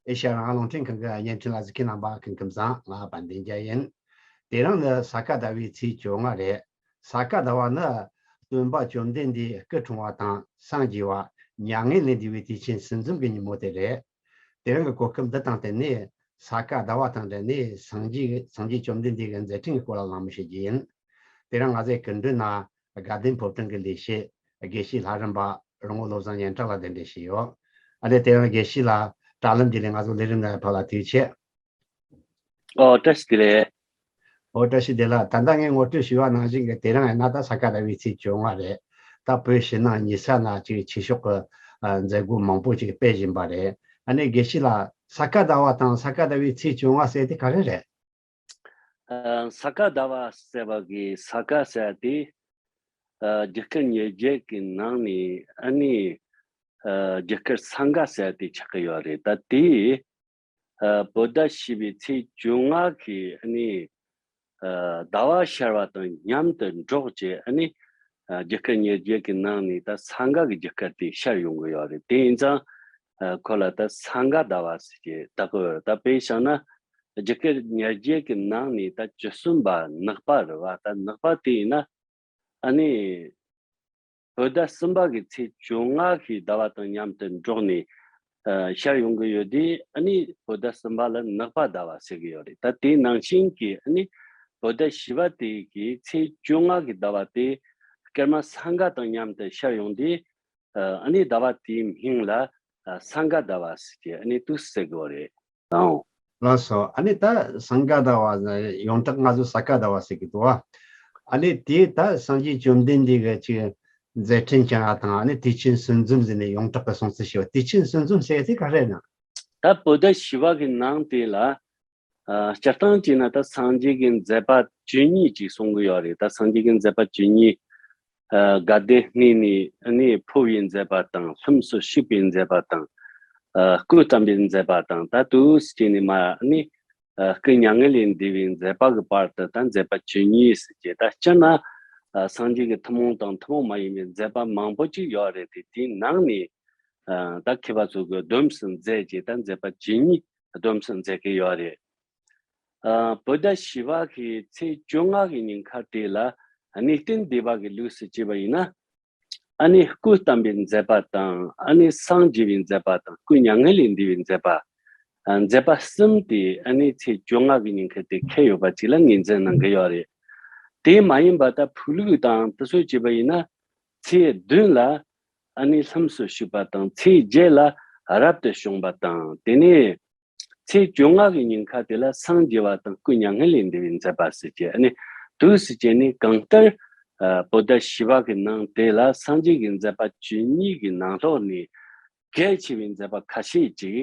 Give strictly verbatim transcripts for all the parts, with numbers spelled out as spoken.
ཨེ་ཤ་ཡ་རང་དབང་རླུང་འཕྲིན་ཁང་གི་བརྙན་འཕྲིན་ལ་གཟིགས་མཁན་རྣམ་པ་སྐུ་ཁམས་བཟང་། ང་དཔལ་ལྡན་རྒྱལ་ཡིན། དེ་རིང་ནི་ས་ག་ཟླ་བའི་ཚེས་བཅོ་ལྔ་རེད། ས་ག་ཟླ་བ་ནི་སྟོན་པ་བཅོམ་ལྡན་འདས་སྐུ་འཁྲུངས་པ་དང་སངས་རྒྱས་པ། མྱ་ངན་ལས་འདས་པའི་དུས་ཆེན་ཟིན་འཛོམས་ཀྱི་ཉིན་མོ་དེ་རེད། དེ་རིང་གི་གོ་སྐབས་འདི་དང་བསྟུན་ནས་ས་ག་ཟླ་བ་དང་འབྲེལ་ནས་སངས་རྒྱས་སངས་རྒྱས་བཅོམ་ལྡན་འདས་ཀྱི་མཛད་འཕྲིན་གྱི་སྐོར་ལ་གླེང་མོལ་བྱེད་རྒྱུ་ཡིན། དེ་རིང་ང་ཚོའི་སྐུ་མགྲོན་ན་དགའ་ལྡན་ཕོ་བྲང་གི་ལས་བྱེད་དགེ་བཤེས་ལྷ་རམས་པ་རོང་བོ་བློ་བཟང་སྙན་གྲགས་ལགས་གདན་འདྲེན་བྱས་ཡོད། ཨ་ནི་དེ་རིང་དགེ་བཤེས་ལགས་དྲ་ལམ་བརྒྱུད་ནས་ང་ཚོ་ལས་རིམ་ནང་ཕེབས་པ་ལ་ཐུགས་རྗེ་ཆེ། ཨོ་བཀྲ་ཤིས་བདེ་ལེགས། ཨོ་བཀྲ་ཤིས་བདེ་ལེགས། ད་ལྟ་ངས་ངོ་སྤྲོད་ཞུས་པ་ནང་བཞིན་གྱི་དེ་རིང་ཡིན་ན་ད་ས་ག་ཟླ་བའི་ཚེས་བཅོ་ལྔ་རེད། ད་བོད་ཕྱི་ནང་གཉིས་ས་ན་ཅིག་ཆོས་ཕྱོགས་ཀྱི་ཨ་མཛད་སྒོ་མང་པོ་ཅིག་སྤེལ་བཞིན་པ་རེད། ཨ་ནི་དགེ་བཤེས་ལགས་ས་ག་ཟླ་བ་དང་ས་ག་ཟླ་བའི་ཚེས་བཅོ་ལྔ་ཟེར་དེ་ག་རེ་རེད། ཨ་ས་ག་ཟླ་བ་ཟེར་བ་གི་ས་ག་ཟེར་དེ་ཨ་རྒྱུ་སྐར་ཉེར་བརྒྱད་ཀྱི་ནང་ནས་ཨ་ནི་ཨ་རྒྱུ་སྐར་སང་ག་ཟེར་དེ་ཆགས་ཀྱི་ཡོད་རེད། ད་དེ་ཨ་བོད་ཟླ་བཞི་པའི་ཚེས་བཅོ་ལྔ་གི་ཨ་ནི་ཨ་ཟླ་བ་ཤར་བ་དང་མཉམ་དུ་འགྲོགས་བྱས་ཨ་ནི་ཨ་རྒྱུ་སྐར་ཉེར་བརྒྱད་ཀྱི་ནང་ནས་ད་སང་ག་གི་རྒྱུ་སྐར་དེ་ཤར་ཡོང་གི་ཡོད་རེད། དེ་ཡིན་ཙང་ཨ་ཁོ་ལ་ད་སང་ག་ཟླ་བ་ཟེར་གྱི་བཏགས་ཀྱི་ཡོད་རེད། ད་དཔེ་བཞག་ན་རྒྱུ་སྐར་ཉེར་བརྒྱད་ཀྱི་ནང་ནས་ད་བཅུ་གསུམ་པ་ནག་པ་རེད་བ། ད་ནག་པ་དེ་ཡིན་ན་ཨ་ནི་བོད་ཟླ་གསུམ་པ་གི་ཚེས་བཅོ་ལྔ་གི་ཟླ་བ་དང་མཉམ་དུ་འགྲོགས་ནས་ཨ་ཤར་ཡོང་གི་ཡོད་དེ། ཨ་ནི་བོད་ཟླ་གསུམ་པ་ལ་ནག་པ་ཟླ་བ་ཟེར་གི་ཡོད་རེད། ད་དེ་ནང་བཞིན་གྱི་ཨ་ནི་བོད་ཟླ་བཞི་པ་དེ་གི་ཚེས་བཅོ་ལྔ་གི་ཟླ་བ་དེ་སྐར་མ་སང་ག་དང་མཉམ་དུ་ཤར་ཡོང་དུས་ཨ་ནི་ཟླ་བ་དེའི་མིང་ལ་ཨ་སང་ག་ཟླ་བ་ཟེར་གྱི་ཨ་ནི་འདུག་ཟེར་གི་ཡོད་རེད། ཨང་། ལགས་སོ། ཨ་ནི་ད་སང་ག་ཟླ་བ་ཡོངས་གྲགས་ང་ཚོ་ས་ག་ཟླ་བ་ཟེར་གི་འདུག་བ། ཨ་ནི་དེ་ད་སངས་རྒྱས་བཅོམ་ལྡན་འདས་ཀྱི་ཅིག་མཛད་འཕྲིན་བྱུང་བ་དང་ཨ་ནི་དུས་ཆེན་ཟིན་འཛོམས་ཟེར་ནས་ཡོངས་གྲགས་ཀྱི་སྲུང་བརྩི་ཞུ་བ། དུས་ཆེན་ཟིན་འཛོམས་ཟེར་དེ་ག་རེ་ཡིན་ན། ད་བོད་ཟླ་བཞི་པ་གི་ནང་དེ་ལ་ཨ་སྤྱིར་བཏང་བྱས་ན་ད་སངས་རྒྱས་ཀྱི་མཛད་པ་བཅུ་གཉིས་ཅིག་གསུང་གི་ཡོད་རེད། ད་སངས་རྒྱས་ཀྱི་མཛད་པ་བཅུ་གཉིས། ཨ་དགའ་ལྡན་གནས་ནས་ཨ་ནི་འཕོ་བའི་མཛད་པ་དང་། ལྷུམས་སུ་ཞུགས་པའི་མཛད་པ་དང་། ཨ་སྐུ་བལྟམས་པའི་མཛད་པ་དང་། ད་དུས་སུ་སྐྱེས་ནས་མར་ཨ་ནི་ཨ་སྐུ་མྱ་ངན་ལས་འདས་པའི་མཛད་པ་གི་བར་དུ་ད་མཛད་པ་བཅུ་གཉིས་ཟེར་གྱི། ད་སྤྱིར་ན་ཨ་སངས་རྒྱས་ཀྱི་ཐུན་མོང་དང་ཐུན་མོང་མ་ཡིན་པའི་མཛད་པ་མང་པོ་ཅིག་ཡོད་རེད་དེ། དེའི་ནང་ནས་ཨ་ད་མཁས་པ་ཚོ་གིས་བསྡོམས་སུ་མཛད་ཀྱི་ད་མཛད་པ་བཅུ་གཉིས་བསྡོམས་སུ་མཛད་ཀྱི་ཡོད་རེད། ཨ་བོད་ཟླ་བཞི་པ་གི་ཚེས་བཅོ་ལྔ་གི་ཉིན་ཁ་དེ་ལ་གནས་བརྟན་སྡེ་པ་གི་ལུགས་སུ་བྱས་པ་ཡིན་ན། ཨ་ནི་སྐུ་བལྟམས་པའི་མཛད་པ་དང་། ཨ་ནི་སངས་རྒྱས་པའི་མཛད་པ་དང་། སྐུ་མྱ་ངན་ལས་འདས་པའི་མཛད་པ། ཨ་མཛད་པ་གསུམ་དེ་ཨ་ནི་ཚེས་བཅོ་ལྔ་གི་ཉིན་ཁ་དེ་འཁེལ་ཡོད་པ་ཅིག་ལ་ངོས་འཛིན་གནང་གི་ཡོད་རེད། དེ་མ་ཡིན་པ་ད་ཕོ་ལུགས་དང་དེ་ཚོ་བྱས་པ་ཡིན་ན་ཚེས་བདུན་ལ་ཨ་ནི་ལྷུམས་སུ་ཞུགས་པ་དང་། ཚེས་བརྒྱད་ལ་རབ་ཏུ་བྱུང་བ་དང་། དེ་ནས་ཚེས་བཅོ་ལྔ་གི་ཉིན་ཁ་དེ་ལ་སངས་རྒྱས་པ་དང་སྐུ་མྱ་ངན་ལས་འདས་པའི་མཛད་པ་ཟེར་གྱི། ཨ་ནི་དུས་སུ་བྱས་ནས་གང་ལྟར་ཨ་བོད་ཟླ་བཞི་པ་གི་ནང་དེ་ལ་སངས་རྒྱས་ཀྱི་མཛད་པ་བཅུ་གཉིས་ཀྱི་ནང་ལོགས་ནས་གལ་ཆེ་བའི་མཛད་པ་ཁ་ཤས་ཅིག་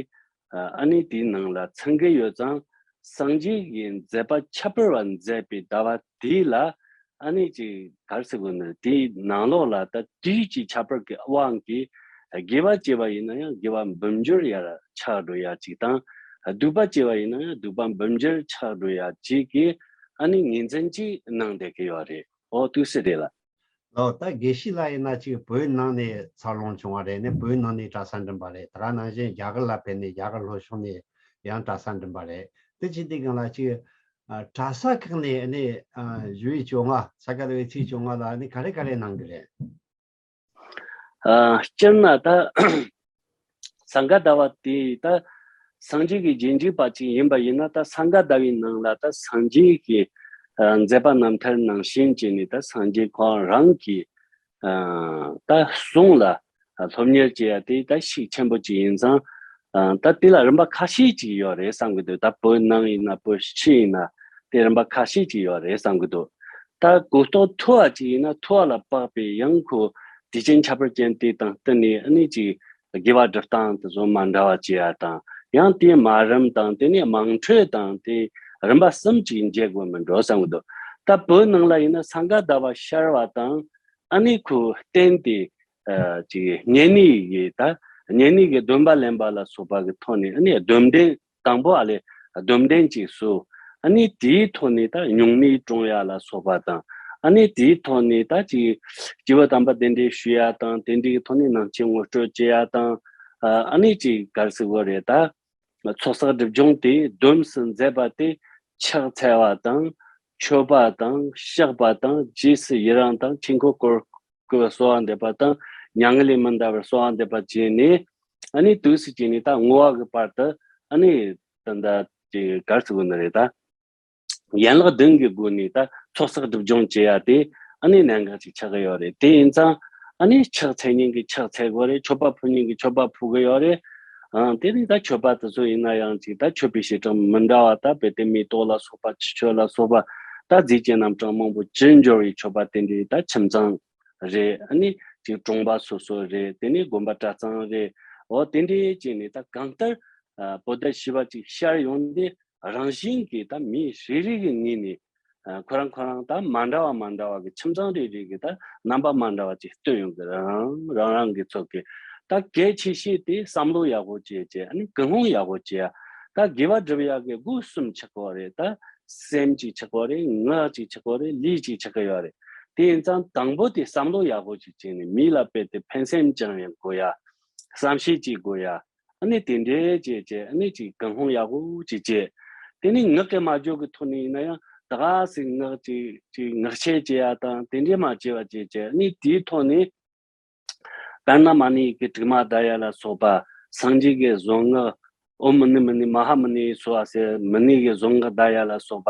ཨ་ཨ་ནི་དེའི་ནང་ལ་ཚང་གི་ཡོད་ཙང་། སངས་རྒྱས་ཀྱི་མཛད་པ་ཁྱད་པར་བ་མཛད་པའི་ཟླ་བ་དེ་ལ་ཨ་ནི་ཅིག་ག་རེ་ཟེར་དགོས་ན། དེའི་ནང་ལོགས་ལ་ད་དུས་ཀྱི་ཁྱད་པར་གྱི་དབང་གིས་དགེ་བ་བྱས་པ་ཡིན་ན་ཡང་དགེ་བ་འབུམ་འགྱུར་ཡར་ཆགས་འགྲོ་ཡ་ཅིག་དང་། སྡིག་པ་བྱས་པ་ཡིན་ན་ཡང་སྡིག་པ་འབུམ་འགྱུར་ཆགས་འགྲོ་ཡ་ཅིག་གི་ཨ་ནི་ངོས་འཛིན་ཅིག་གནང་བསྡད་ཀྱི་ཡོད་རེད། ཨོ་དུས་སུ་རེད་ལ། ལགས། ད་དགེ་བཤེས་ལགས་ཡིན་ན་ཅིག་བོད་ནང་ནས་འཚར་ལོངས་བྱུང་བ་རེད། ནས་བོད་ནང་ནས་གྲྭ་ས་འགྲིམས་པ་རེད། ད་ག་ནང་བཞིན་རྒྱ་གར་ལ་ཕེབས་ནས་རྒྱ་གར་ལྷོ་ཕྱོགས་ནས་ཡང་གྲྭ་ས་འགྲིམས་པ་རེད། དེ་བྱས་དུས་སྒང་ལ་ཅིག་ཨ་གྲྭ་ས་ཁག་ནས་ནས་ཨ་བཞི་པའི་བཅོ་ལྔ། ས་ག་ཟླ་བའི་ཚེས་བཅོ་ལྔ་ལ་ནི་ག་རེ་ག་རེ་གནང་གི་རེད། ཨ་སྤྱིར་ན་ད་སང་ག་ཟླ་བ་དེ་ད་སངས་རྒྱས་ཀྱི་རྗེས་འཇུག་པ་ཅིག་ཡིན་པ་ཡིན་ན། ད་སང་ག་ཟླ་བའི་ནང་ལ་ད་སངས་རྒྱས་ཀྱི་ཨ་མཛད་པ་རྣམ་ཐར་ནང་བཞིན་བྱས་ནས་ད་སངས་རྒྱས་ཁོ་རང་གི་ཨ་ད་གསུང་ལ་སློབ་གཉེར་བྱེད་ཡ་དེ་ད་ཤུགས་ཆེན་པོ་ཅིག་ཡིན་ཙང་། ཨ་ད་དེ་ལ་རིམ་པ་ཁ་ཤས་ཅིག་ཡོད་རེད་བསམ་གྱི་འདུག་ད་བོད་ནང་ཡིན་ན་བོད་ཕྱི་ཡིན་ན་དེ་རིམ་པ་ཁ་ཤས་ཅིག་ཡོད་རེད་བསམ་གྱི་འདུག་ད་གོ་རྟོགས་མཐོ་བ་ཅིག་ཡིན་ན་མཐོ་བ་ལ་དཔག་པའི་ཡང་ཁོ་དུས་ཆེན་ཁྱད་པར་ཅན་དེ་དང་བསྟུན་ནས་ཨ་ནི་ཅིག་དགེ་བ་སྒྲུབ་སྟངས་དེ་ཚོ་མ་འདྲ་བ་བྱེད་ཡ་དང་། ཡང་དེའི་མ་རིམ་དང་། དེ་ནས་དམངས་ཁྲོད་དང་། དེ་རིམ་པ་གསུམ་ཅིག་འབྱེད་དགོས་མི་འགྲོ་བསམ་གྱི་འདུག་ད་བོད་ནང་ལ་ཡིན་ན་སང་ག་ཟླ་བ་ཤར་བ་དང་། ཨ་ནི་ཁོ་བསྟན་ཏེ་ཨ་ཅིག་བསྙེན་གནས་ཀྱི་ད་བསྙེན་གནས་ཀྱི་སྡོམ་པ་ལེན་པ་ལ་སོགས་པ་གི་ཐོག་ནས། ཨ་ནི་སྡོམ་ལྡན་དང་པོ་ཨ་ལས་སྡོམ་ལྡན་ཅིག་གསོལ། ཨ་ནི་དེའི་ཐོག་ནས་ད་སྨྱུང་གནས་སྐྱོང་ཡ་ལ་སོགས་པ་དང་། ཨ་ནི་དེའི་ཐོག་ནས་ད་ཅིག་སྤྱི་བོ་དམ་པ་གདན་འདྲེན་ཞུ་ཡ་དང་། དེ་འདྲའི་ཐོག་ནས་ནང་ཆོས་ངོ་སྤྲོད་བྱེད་ཡ་དང་། ཨ་ཨ་ནི་ཅིག་ག་རེ་ཟེར་དགོས་རེད། ད་ ཚོགས་བསགས་སྒྲིབ་སྦྱོང་དེ་སྡོམས་སུ་མཛད་པ་དེ་ཕྱག་འཚལ་བ་དང་མཆོད་པ་དང་བཤགས་པ་དང་རྗེས་སུ་ཡི་རང་དང་ཆོས་འཁོར་བསྐོར་གསོལ་བ་འདེབས་པ་དང་མྱ་ངན་ལས་མི་འདའ་བར་གསོལ་བ་འདེབས་པ་བཅས་ནས། ཨ་ནི་དུས་སུ་བཅད་ནས་ད་བསྔོ་བ་གི་བར་དུ་ཨ་ནི་ད་ད་ཅིག་གར་ཚུགས་ནི་རེད་ད། ཡན་ལག་བདུན་གྱི་སྒོ་ནས་ད་ཚོགས་བསགས་སྒྲིབ་སྦྱོང་བྱེད་ཡ་དེ་ཨ་ནི་གནད་འགག་ཅིག་ཆགས་ཀྱི་ཡོད་རེད། དེ་ཡིན་ཙང་ཨ་ནི་ཕྱག་འཚལ་མཁན་གྱི་ཕྱག་འཚལ་དགོས་རེད། མཆོད་པ་ཕུལ་མཁན་གྱི་མཆོད་པ་ཕུལ་གྱི་ཡོད་རེད། ཨང་དེ་ནས་ད་མཆོད་པ་དེ་ཚོ་ཡིན་ན་ཡང་ཅིག་ད་མཆོད་པའི་བྱེ་བྲག་མི་འདྲ་བ། ད་དཔེ་དེ་མེ་ཏོག་ལ་སོགས་པ་ཆུ་མཆོད་ལ་སོགས་པ། ད་རྫས་ཀྱི་རྣམ་གྲངས་མང་པོ་ཅི་འབྱོར་བའི་མཆོད་པ་དེ་འདྲའི་ད་ཁྱིམ་ཚང་རེད། ཨ་ནི་ཅིག་གྲོང་པ་སོ་སོ་རེད། དེ་ནས་དགོན་པ་གྲྭ་ཚང་རེད། འོ་དེ་འདྲའི་བྱས་ནས་ད་གང་ལྟར་ཨ་བོད་ཟླ་བཞི་པ་ཅིག་ཤར་ཡོང་དུས་རང་བཞིན་གྱིས་ད་མི་རེ་རེ་གི་ངོས་ནས་ཨ་ཁོ་རང་ཁོ་རང་ད་མ་འདྲ་བ་མ་འདྲ་བ་གི་ཁྱིམ་ཚང་རེ་རེ་གི་ད་རྣམ་པ་མ་འདྲ་བ་ཅིག་སྟོན་ཡོང་གི། རང་རང་རང་གི་ཚོད་ཀྱི་ད་གལ་ཆེ་ཤོས་དེ་བསམ་བློ་ཡག་པོ་བྱེད་བྱེད། ཨ་ནི་ཀུན་སློང་ཡག་པོ་བྱེད་ཡ། ད་དགེ་བ་སྒྲུབ་ཡག་གི་སྒོ་གསུམ་ཆགས་ཀྱི་ཡོད་རེད། ད་སེམས་གཅིག་ཆགས་ཀྱི་ཡོད་རེད། ངག་གཅིག་ཆགས་ཀྱི་ཡོད་རེད། ལུས་གཅིག་ཆགས་ཀྱི་ཡོད་རེད། དེ་ཡིན་ཙང་དང་པོ་དེ་བསམ་བློ་ཡག་པོ་ཅིག་བྱས་ནས། མི་ལ་དཔེ་དེ་ཕན་སེམས་ཅན་ཡང་དགོས་ཡ། བསམ་ཤེས་ཅིག་དགོས་ཡ། ཨ་ནི་དེ་འདྲའི་བྱས་བྱས་ཨ་ནི་ཅིག་ཀུན་སློང་ཡག་པོ་ཅིག་བྱས། དེ་ནི་ངག་གི་སྨྲ་བརྗོད་ཀྱི་ཐོག་ནས་ཡིན་ན་ཡང་ད་ག་ཟིག་ངག་ཅིག་ཅིག་ངག་འཁྱལ་བྱེད་ཡ་དང་དེ་འདྲའི་མ་བྱས་པ་བྱས་བྱས། ཨ་ནི་དེའི་ཐོག་ནས་དཔེར་ན་མ་ཎི་ཡི་གེ་དྲུག་མ་བཟླ་ཡ་ལ་སོགས་པ། སངས་རྒྱས་ཀྱི་གཟུངས་སྔགས་ཨོཾ་མུ་ནི་མུ་ནི་མ་ཧཱ་མུ་ནི་སྭཱ་ཧཱ་ཟེར་མུ་ནི་གི་གཟུངས་སྔགས་བཟླ་ཡ་ལ་སོགས་པ།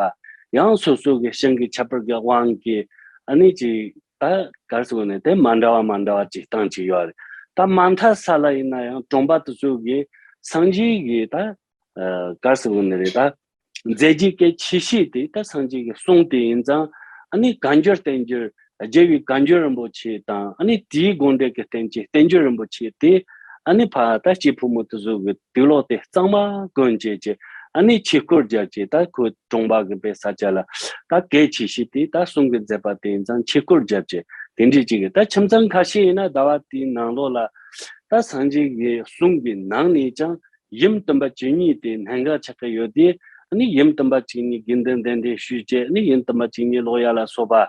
ཡང་སོ་སོ་གི་ཞིང་གི་ཁྱད་པར་གྱི་དབང་གིས་ཨ་ནི་ཅིག་ད་གར་སོང་ནས་དེ་མ་འདྲ་བ་མ་འདྲ་བ་ཅིག་བཏང་ཅིག་ཡོད་རེད། ད་མ་མཐའ་ས་ལ་ཡིན་ན་ཡང་གྲོང་པ་དེ་ཚོ་གི་སངས་རྒྱས་ཀྱི་ད་གར་སོང་ནས་རེད། ད་མཛད་རྗེས་གལ་ཆེ་ཤོས་དེ་ད་སངས་རྒྱས་ཀྱི་གསུང་དེ་ཡིན་ཙང་། ཨ་ནི་བཀའ་འགྱུར་བསྟན་འགྱུར། རྒྱལ་བའི་བཀའ་འགྱུར་རིན་པོ་ཆེ་དང་། ཨ་ནི་དེའི་དགོངས་འགྲེལ་གྱི་བསྟན་བཅོས་བསྟན་འགྱུར་རིན་པོ་ཆེ་དེ། ཨ་ནི་ཕ་ད་སྐྱེས་ཕོ་མོ་དེ་ཚོ་གི་དུག་ལོག་དེ་གཙང་མ་གོན་བྱས་བྱས། ཨ་ནི་ཆོས་སྐོར་རྒྱབ་བྱས། ད་ཁོ་གྲོང་པ་གི་དཔེ་ས་ཆ་ལ་ད་གལ་ཆེ་ཤོས་དེ་ད་གསུང་གི་མཛད་པ་དེ་ཡིན་ཙང་ཆོས་སྐོར་རྒྱབ་བྱས་དེ་འདྲའི་ཅིག་གི། ད་ཁྱིམ་ཚང་ཁ་ཤས་ཡིན་ན་ཟླ་བ་དེའི་ནང་ལོགས་ལ་ད་སངས་རྒྱས་ཀྱི་གསུང་གི་ནང་ནས་ཀྱང་ཡུམ་དམ་པ་བཅུ་གཉིས་དེ་གནད་འགག་ཆགས་ཀྱི་ཡོད་དེ། ཨ་ནི་ཡུམ་དམ་པ་བཅུ་གཉིས་དགེ་འདུན་གདན་འདྲེན་ཞུས་བྱས། ཨ་ནི་ཡུམ་དམ་པ་བཅུ་གཉིས་ཀློག་ཡ་ལ་སོགས་པ།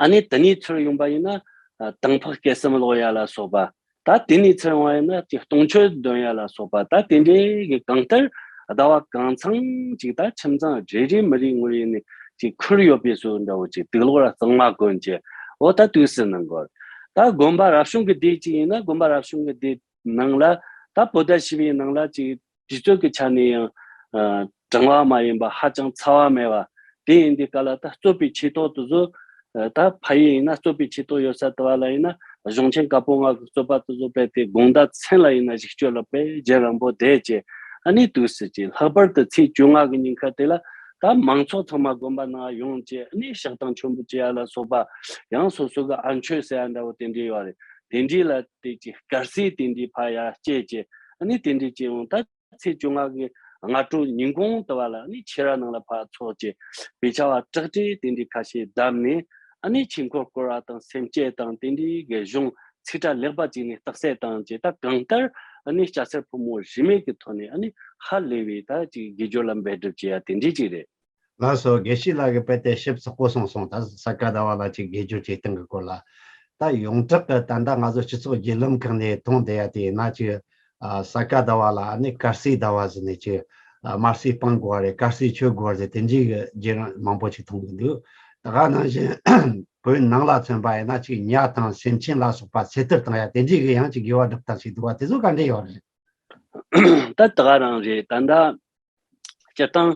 ཨ་ནི་དེ་ནས་ཚུར་ཡོང་པ་ཡིན་ན་ཨ་དང་ཕག་སྐེད་གསུམ་ཀློག་ཡ་ལ་སོགས་པ། ད་དེ་ནས་ཚུར་ཡོང་བ་ཡིན་ན་ཅིག་སྟོང་མཆོད་འདོན་ཡ་ལ་སོགས་པ། ད་དེ་འདྲའི་གི་གང་ལྟར་ཟླ་བ་གང་ཚང་ཅིག་ད་ཁྱིམ་ཚང་རེ་རེ་མི་རེ་ངོས་ཡིན་ནས་ཅིག་ཁུར་ཡོད་པའི་བཟོ་འདྲ་བོ་ཅིག་དུག་ལོག་ར་གཙང་མ་གོན་བྱས། འོ་ད་དུས་སུ་གནང་དགོས། ད་དགོན་པ་རབ་བྱུང་གི་སྡེ་གཅིག་ཡིན་ན་དགོན་པ་རབ་བྱུང་གི་སྡེ་ནང་ལ་ད་བོད་ཟླ་བཞི་པའི་ནང་ལ་ཅིག་དུས་ཚོད་ཀྱི་ཆ་ནས་ཡང་ཨ་གྲང་བ་མ་ཡིན་པ་ཧ་ཅང་ཚ་བ་མེད་པ། དེ་ཡིན་དུས་སྐབས་ལ་ད་རྩོད་པའི་ཆོས་ཐོག་དེ་ཚོ་ཨ་ད་ཕ་ཡུལ་ཡིན་ན་རྩོད་པའི་ཆོས་ཐོག་ཡོད་ས་དེ་བ་ལ་ཡིན་ན་གཞུང་ཆེན་བཀའ་པོད་ལྔ་གི་རྩོད་པ་དེ་ཚོ་རྦད་དེ་དགོང་དག་མཚན་ལ་ཡིན་ན་གཞིག་སྤྱོད་ལ་དཔེ་རྒྱུན་རིང་པོ་བསྡད་བྱས། ཨ་ནི་དུས་སུ་ཅིག་ལྷག་པར་དུ་ཚེས་བཅོ་ལྔ་གི་ཉིན་ཁ་དེ་ལ་ད་མང་ཚོགས་ཚང་མ་དགོན་པ་ནང་ཡོང་བྱས། ཨ་ནི་ཕྱག་དང་མཆོད་འབུལ་བྱེད་ཡ་ལ་སོགས་པ། ཡང་སོ་སོ་གི་ཨ་མཆོད་ཟེར་ཡ་འདྲ་བོ་དེ་འདྲའི་ཡོད་རེད། དེ་འདྲའི་ལ་དེ་ཅིག་དཀར་ཟས་དེ་འདྲའི་ཕར་ཡར་སྐྱེལ་བྱས། ཨ་ནི་དེ་འདྲའི་ཅིག་ཡོང་ད་ཚེས་བཅོ་ལྔ་གི་སྔ་དྲོ་ཉིན་གུང་དུ་བ་ལ་ཨ་ནི་ཆོས་ར་ནང་ལ་ཕར་ཚོགས་བྱས། དཔེ་ཆ་བ་བྲག་བྲེ་དེ་འདྲའི་ཁ་ཤས་བརྡབས་ནས། ཨ་ནི་ཆོས་འཁོར་བསྐོར་བ་དང་སེམས་བསྐྱེད་དང་དེ་འདྲའི་གི་གཞུང་ཚིག་ཕྲ་ལེགས་པ་ཅིག་ནས་རྟགས་གསལ་བཏང་བྱས། ད་གང་ལྟར་ཨ་ནི་སྐྱ་སེར་ཕོ་མོ་རིས་མེད་ཀྱི་ཐོག་ནས་ཨ་ནི་ཧ་ལས་པའི་ད་ཅིག་དགེ་སྦྱོར་ལ་འབད་སྒྲུབ་བྱེད་ཡ་དེ་འདྲའི་ཅིག་རེད། ལགས་སོ། དགེ་བཤེས་ལགས་ཀྱིས་དཔེ་དེ་ཞིབ་ཚགས་པོ་གསུངས་སོང་། ད་ས་ག་ཟླ་བ་ལ་ཅིག་དགེ་སྦྱོར་བྱེད་སྟངས་ཀྱི་སྐོར་ལ། ད་ཡོངས་གྲགས་ཀྱི་ད་ལྟ་ང་ཚོ་སྤྱི་ཚོགས་བརྒྱུད་ལམ་ཁག་ནས་མཐོང་བསྡད་ཡ་དེ་ཡིན་ན་ཅིག་ཨ་ས་ག་ཟླ་བ་ལ་ཨ་ནི་དཀར་ཟས་ཟླ་བ་ཟེར་ནས་ཅིག་ཨ་དམར་ཟས་སྤང་དགོས་པ་རེད། དཀར་ཟས་མཆོད་དགོས་པ་ཟེར་དེ་འདྲའི་གི་བརྒྱུད་རིམ་མང་པོ་ཅིག་མཐོང་གི་འདུག། ད་ག་ནང་བཞིན་བོད་ནང་ལ་མཚོན་པ་ཡིན་ན་ཅིག་ཉ་དང་སེམས་ཅན་ལ་སོགས་པ་ཚེ་ཐར་བཏང་ཡ་དེ་འདྲའི་གི་ཡང་ཅིག་དགེ་བ་སྒྲུབ་སྟངས་ཤིག་འདུག་པ། དེ་ཚོ་ག་འདྲ་ཡོད་རེད། ད་ད་ག་རང་རེད། ད་ད་སྤྱིར་བཏང་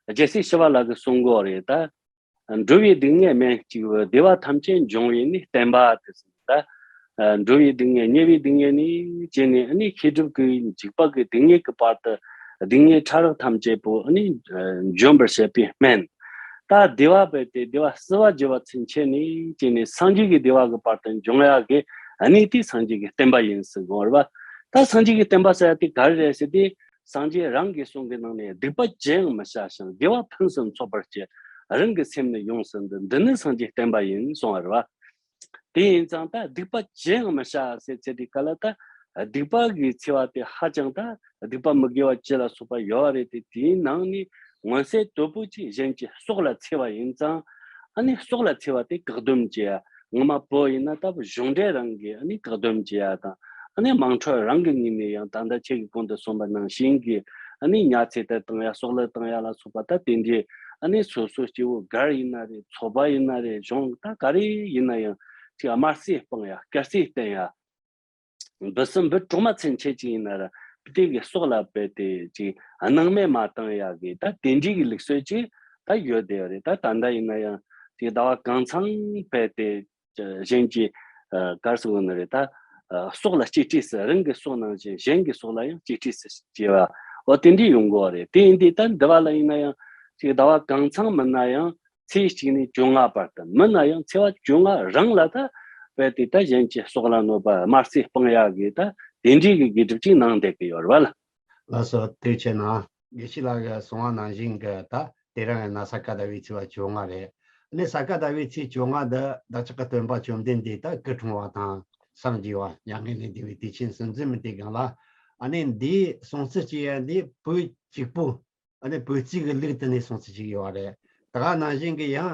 རྒྱལ་སྲས་ཞི་བ་ལྷ་གིས་གསུང་གི་ཡོད་རེད། ད་འགྲོ་བའི་སྡུག་བསྔལ་སྨན་གཅིག་པུ། བདེ་བ་ཐམས་ཅད་འབྱུང་བའི་གནས། བསྟན་པ་དེ་ཟེར། ད་འགྲོ་བའི་སྡུག་བསྔལ་ཉེ་བའི་སྡུག་བསྔལ་ནས་བྱས་ནས་ཨ་ནི་ཤེས་སྒྲིབ་ཀྱི་འཇིགས་པ་གི་སྡུག་བསྔལ་གྱི་བར་དུ་སྡུག་བསྔལ་ཕྲ་རགས་ཐམས་ཅད་པོ་ཨ་ནི་འཇོམས་པར་བྱེད་པའི་སྨན། ད་བདེ་བ་བས་ཏེ་བདེ་བ་བསུ་བ་བགྱི་བ་ཚུན་ཆད་ནས་བྱས་ནས་སངས་རྒྱས་ཀྱི་བདེ་བ་གི་བར་དུ་འབྱུང་ཡག་གི་གནས་དེ་སངས་རྒྱས་ཀྱི་བསྟན་པ་ཡིན་ཟེར་གོ་རེད་པ། ད་སངས་རྒྱས་ཀྱི་བསྟན་པ་ཟེར་ཡ་དེ་ག་རེ་རེད་ཟེར་དུས། སངས་རྒྱས་རང་གི་གསུང་གི་ནང་ནས་སྡིག་པ་ཅི་ཡང་མི་བྱ་ཞིང་། དགེ་བ་ཕུན་སུམ་ཚོགས་པར་སྤྱད། རང་གི་སེམས་ནི་ཡོངས་སུ་འདུལ། འདི་ནི་སངས་རྒྱས་བསྟན་པ་ཡིན་གསུངས་པ་རེད་པ། དེ་ཡིན་ཙང་ད་སྡིག་པ་ཅི་ཡང་མི་བྱ་ཟེར་ཚེ་དེ་ག་ལ་ད་སྡིག་པ་གི་འཚེ་བ་དེ་ཧ་ཅང་ད་སྡིག་པ་མི་དགེ་བ་བཅུ་ལ་སོགས་པ་ཡོད་རེད་དེ། དེའི་ནང་ནས་མངོན་གསལ་དོད་པོ་ཅིག་གཞན་གྱི་སྲོག་ལ་འཚེ་བ་ཡིན་ཙང་། ཨ་ནི་སྲོག་ལ་འཚེ་བ་དེ་བཀག་སྡོམ་བྱེད་ཡ། ངོ་མ་བོད་ཡིན་ན་ད་གཞུང་འབྲེལ་རང་གིས་ཨ་ནི་བཀག་སྡོམ་བྱེད་ཡ་དང་། ཨ་ནི་དམངས་ཁྲོད་རང་གི་ངོས་ནས་ཡང་ད་ལྟ་ཁྱེད་ཀྱིས་གོང་དུ་གསུངས་པ་ནང་བཞིན་གྱི་ཨ་ནི་ཉ་ཚེ་ཐར་བཏང་ཡ་སྲོག་བླུ་བཏང་ཡ་ལ་སོགས་པ་ད་དེ་འདྲའི་ཨ་ནི་སོ་སོ་སྐྱེ་བོ་སྒེར་ཡིན་ན་རེད། ཚོགས་པ་ཡིན་ན་རེད། གཞུང་ད་ག་རེ་ཡིན་ན་ཡང་ཅིག་དམར་གསོད་སྤང་ཡ། སྐྱ་སེར་བསྟེན་ཡ། འབུ་སྲིན་འབུ་གྲོག་མ་ཚུན་ཆད་ཅིག་ཡིན་ན་ར་དེ་གི་སྲོག་ལ་རྦད་དེ་ཅིག་སྣང་མེད་མ་བཏང་ཡ་གི་ད་དེ་འདྲའི་གི་ལུགས་སྲོལ་ཅིག་ད་ཡོད་བསྡད་ཡོད་རེད། ད་ད་ལྟ་ཡིན་ན་ཡང་ཅིག་ཟླ་བ་གང་ཚང་རྦད་དེ་གཞན་གྱི་གར་སོང་ནི་རེད། ད་སྲོག་ལ་གཅེས་སྤྲས་སུ་རང་གི་སྲོག་ནང་བཞིན་གཞན་གྱི་སྲོག་ལ་ཡང་གཅེས་སྤྲས་སུ་བྱེད་པ་འོ་དེ་འདྲའི་ཡོང་གི་ཡོད་རེད། དེ་ཡིན་དུས་ད་འདི་བ་ལ་ཡིན་ན་ཡང་ཅིག་ཟླ་བ་གང་ཚང་མིན་ན་ཡང་། ཚེས་གཅིག་ནས་བཅོ་ལྔ་བར་དུ་མིན་ན་ཡང་ཚེས་པ་བཅོ་ལྔ་རང་ལ་ད་རྦད་དེ་ད་གཞན་གྱི་སྲོག་ལ་གནོད་པ་དམར་གསོད་སྤང་ཡག་གི་ད་དེ་འདྲའི་གི་དགེ་སྒྲུབ་ཅིག་གནང་བསྡད་ཀྱི་ཡོད་རེད་བ་ལ། ལགས་སོ། ཐུགས་རྗེ་གནང་། དགེ་བཤེས་ལགས་ཀྱིས་གསུངས་པ་ནང་བཞིན་གྱི་ད་དེ་རིང་ཡིན་ན་ས་ག་ཟླ་བའི་ཚེས་པ་བཅོ་ལྔ་རེད། ཨ་ནི་ས་ག་ཟླ་བའི་ཚེས་བཅོ་ལྔ་འདི་བདག་ཅག་གི་སྟོན་པ་བཅོམ་ལྡན་འདས་ད་སྐུ་འཁྲུངས་པ་དང་སངས་རྒྱས་པ་མྱ་ངན་ལས་འདས་པའི་དུས་ཆེན་སྲུང་བརྩི་མི་དེ་སྒང་ལ་ཨ་ནི་འདིའི་སྲུང་བརྩི་བྱེད་ཡ་འདི་བོད་གཅིག་པུ། ཨ་ནི་བོད་རྩིས་ཀྱི་ལུགས་དེ་ནས་སྲུང་བརྩི་བྱེད་ཀྱི་ཡོད་རེད། ད་ག་ནང་བཞིན་གྱི་ཡང་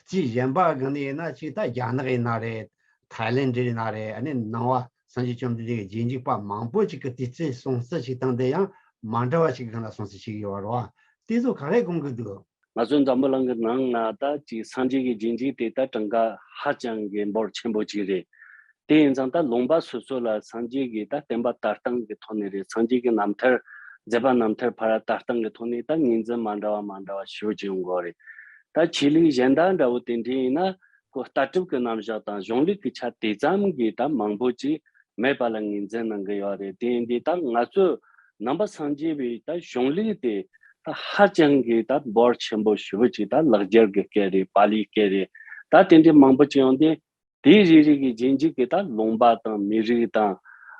རྩིས་གཞན་པ་གི་ནས་ཡིན་ན་ཅིག་ད་རྒྱ་ནག་ཡིན་ན་རེད། ཐའི་ལེན་ཌི་ཡིན་ན་རེད། ཨ་ནི་ནང་པ་སངས་རྒྱས་བཅོམ་ལྡན་འདས་ཀྱི་རྗེས་འཇུག་པ་མང་པོ་ཅིག་གི་དུས་ཚེས་སྲུང་བརྩི་བྱེད་སྟངས་དེ་ཡང་མ་འདྲ་བ་ཞིག་གི་སྒང་ལ་སྲུང་བརྩི་བྱེད་ཀྱི་ཡོད་རེད་བ། དེ་ཚོ་ག་རེ་དགོངས་ཀྱི་འདུག་ང་ཚོ་འཛམ་བུ་གླིང་གི་ནང་ན་ད་ཅིག་སངས་རྒྱས་ཀྱི་རྗེས་འཇུག་དེ་ད་གྲངས་ཀ་ཧ་ཅང་གི་འབོར་ཆེན་པོ་ཅིག་རེད། དེ་ཡིན་ཙང་ད་ལུང་པ་སོ་སོ་ལ་སངས་རྒྱས་ཀྱི་ད་བསྟན་པ་དར་སྟངས་ཀྱི་ཐོག་ནས་རེད། སངས་རྒྱས་ཀྱི་རྣམ་ཐར་མཛད་པ་རྣམ་ཐར་ཕར་དར་སྟངས་ཀྱི་ཐོག་ནས་ད་ངོས་འཛིན་མ་འདྲ་བ་མ་འདྲ་བ་ཞེ་པོ་ཅིག་ཡོང་གི་ཡོད་རེད། ད་ཆོས་ལུགས་གཞན་དག་འདྲ་བོ་དེ་འདྲ་ཡིན་ན་ཁོ་ལྟ་གྲུབ་ཀྱི་རྣམ་གཞག་དང་གཞུང་ལུགས་ཀྱི་ཆ་དེ་ཙམ་གྱི་ད་མང་པོ་ཅིག་མེད་པ་ལ་ངོས་འཛིན་གནང་གི་ཡོད་རེད། དེ་ཡིན་དུས་ད་ང་ཚོ་ནང་པ་སངས་རྒྱས་པའི་ད་གཞུང་ལུགས་དེ་ད་ཧ་ཅང་གི་ད་འབོར་ཆེན་པོ་ཞེ་པོ་ཅིག་ད་ལེགས་སྦྱར་གྱི་སྐད་རེད། པཱ་ལིའི་སྐད་རེད། ད་དེ་འདྲའི་མང་པོ་ཅིག་ཡོང་དུས་དེའི་རེ་རེ་གི་རྗེས་འཇུག་གི་ད་ལུང་པ་དང་མི་རིགས་དང་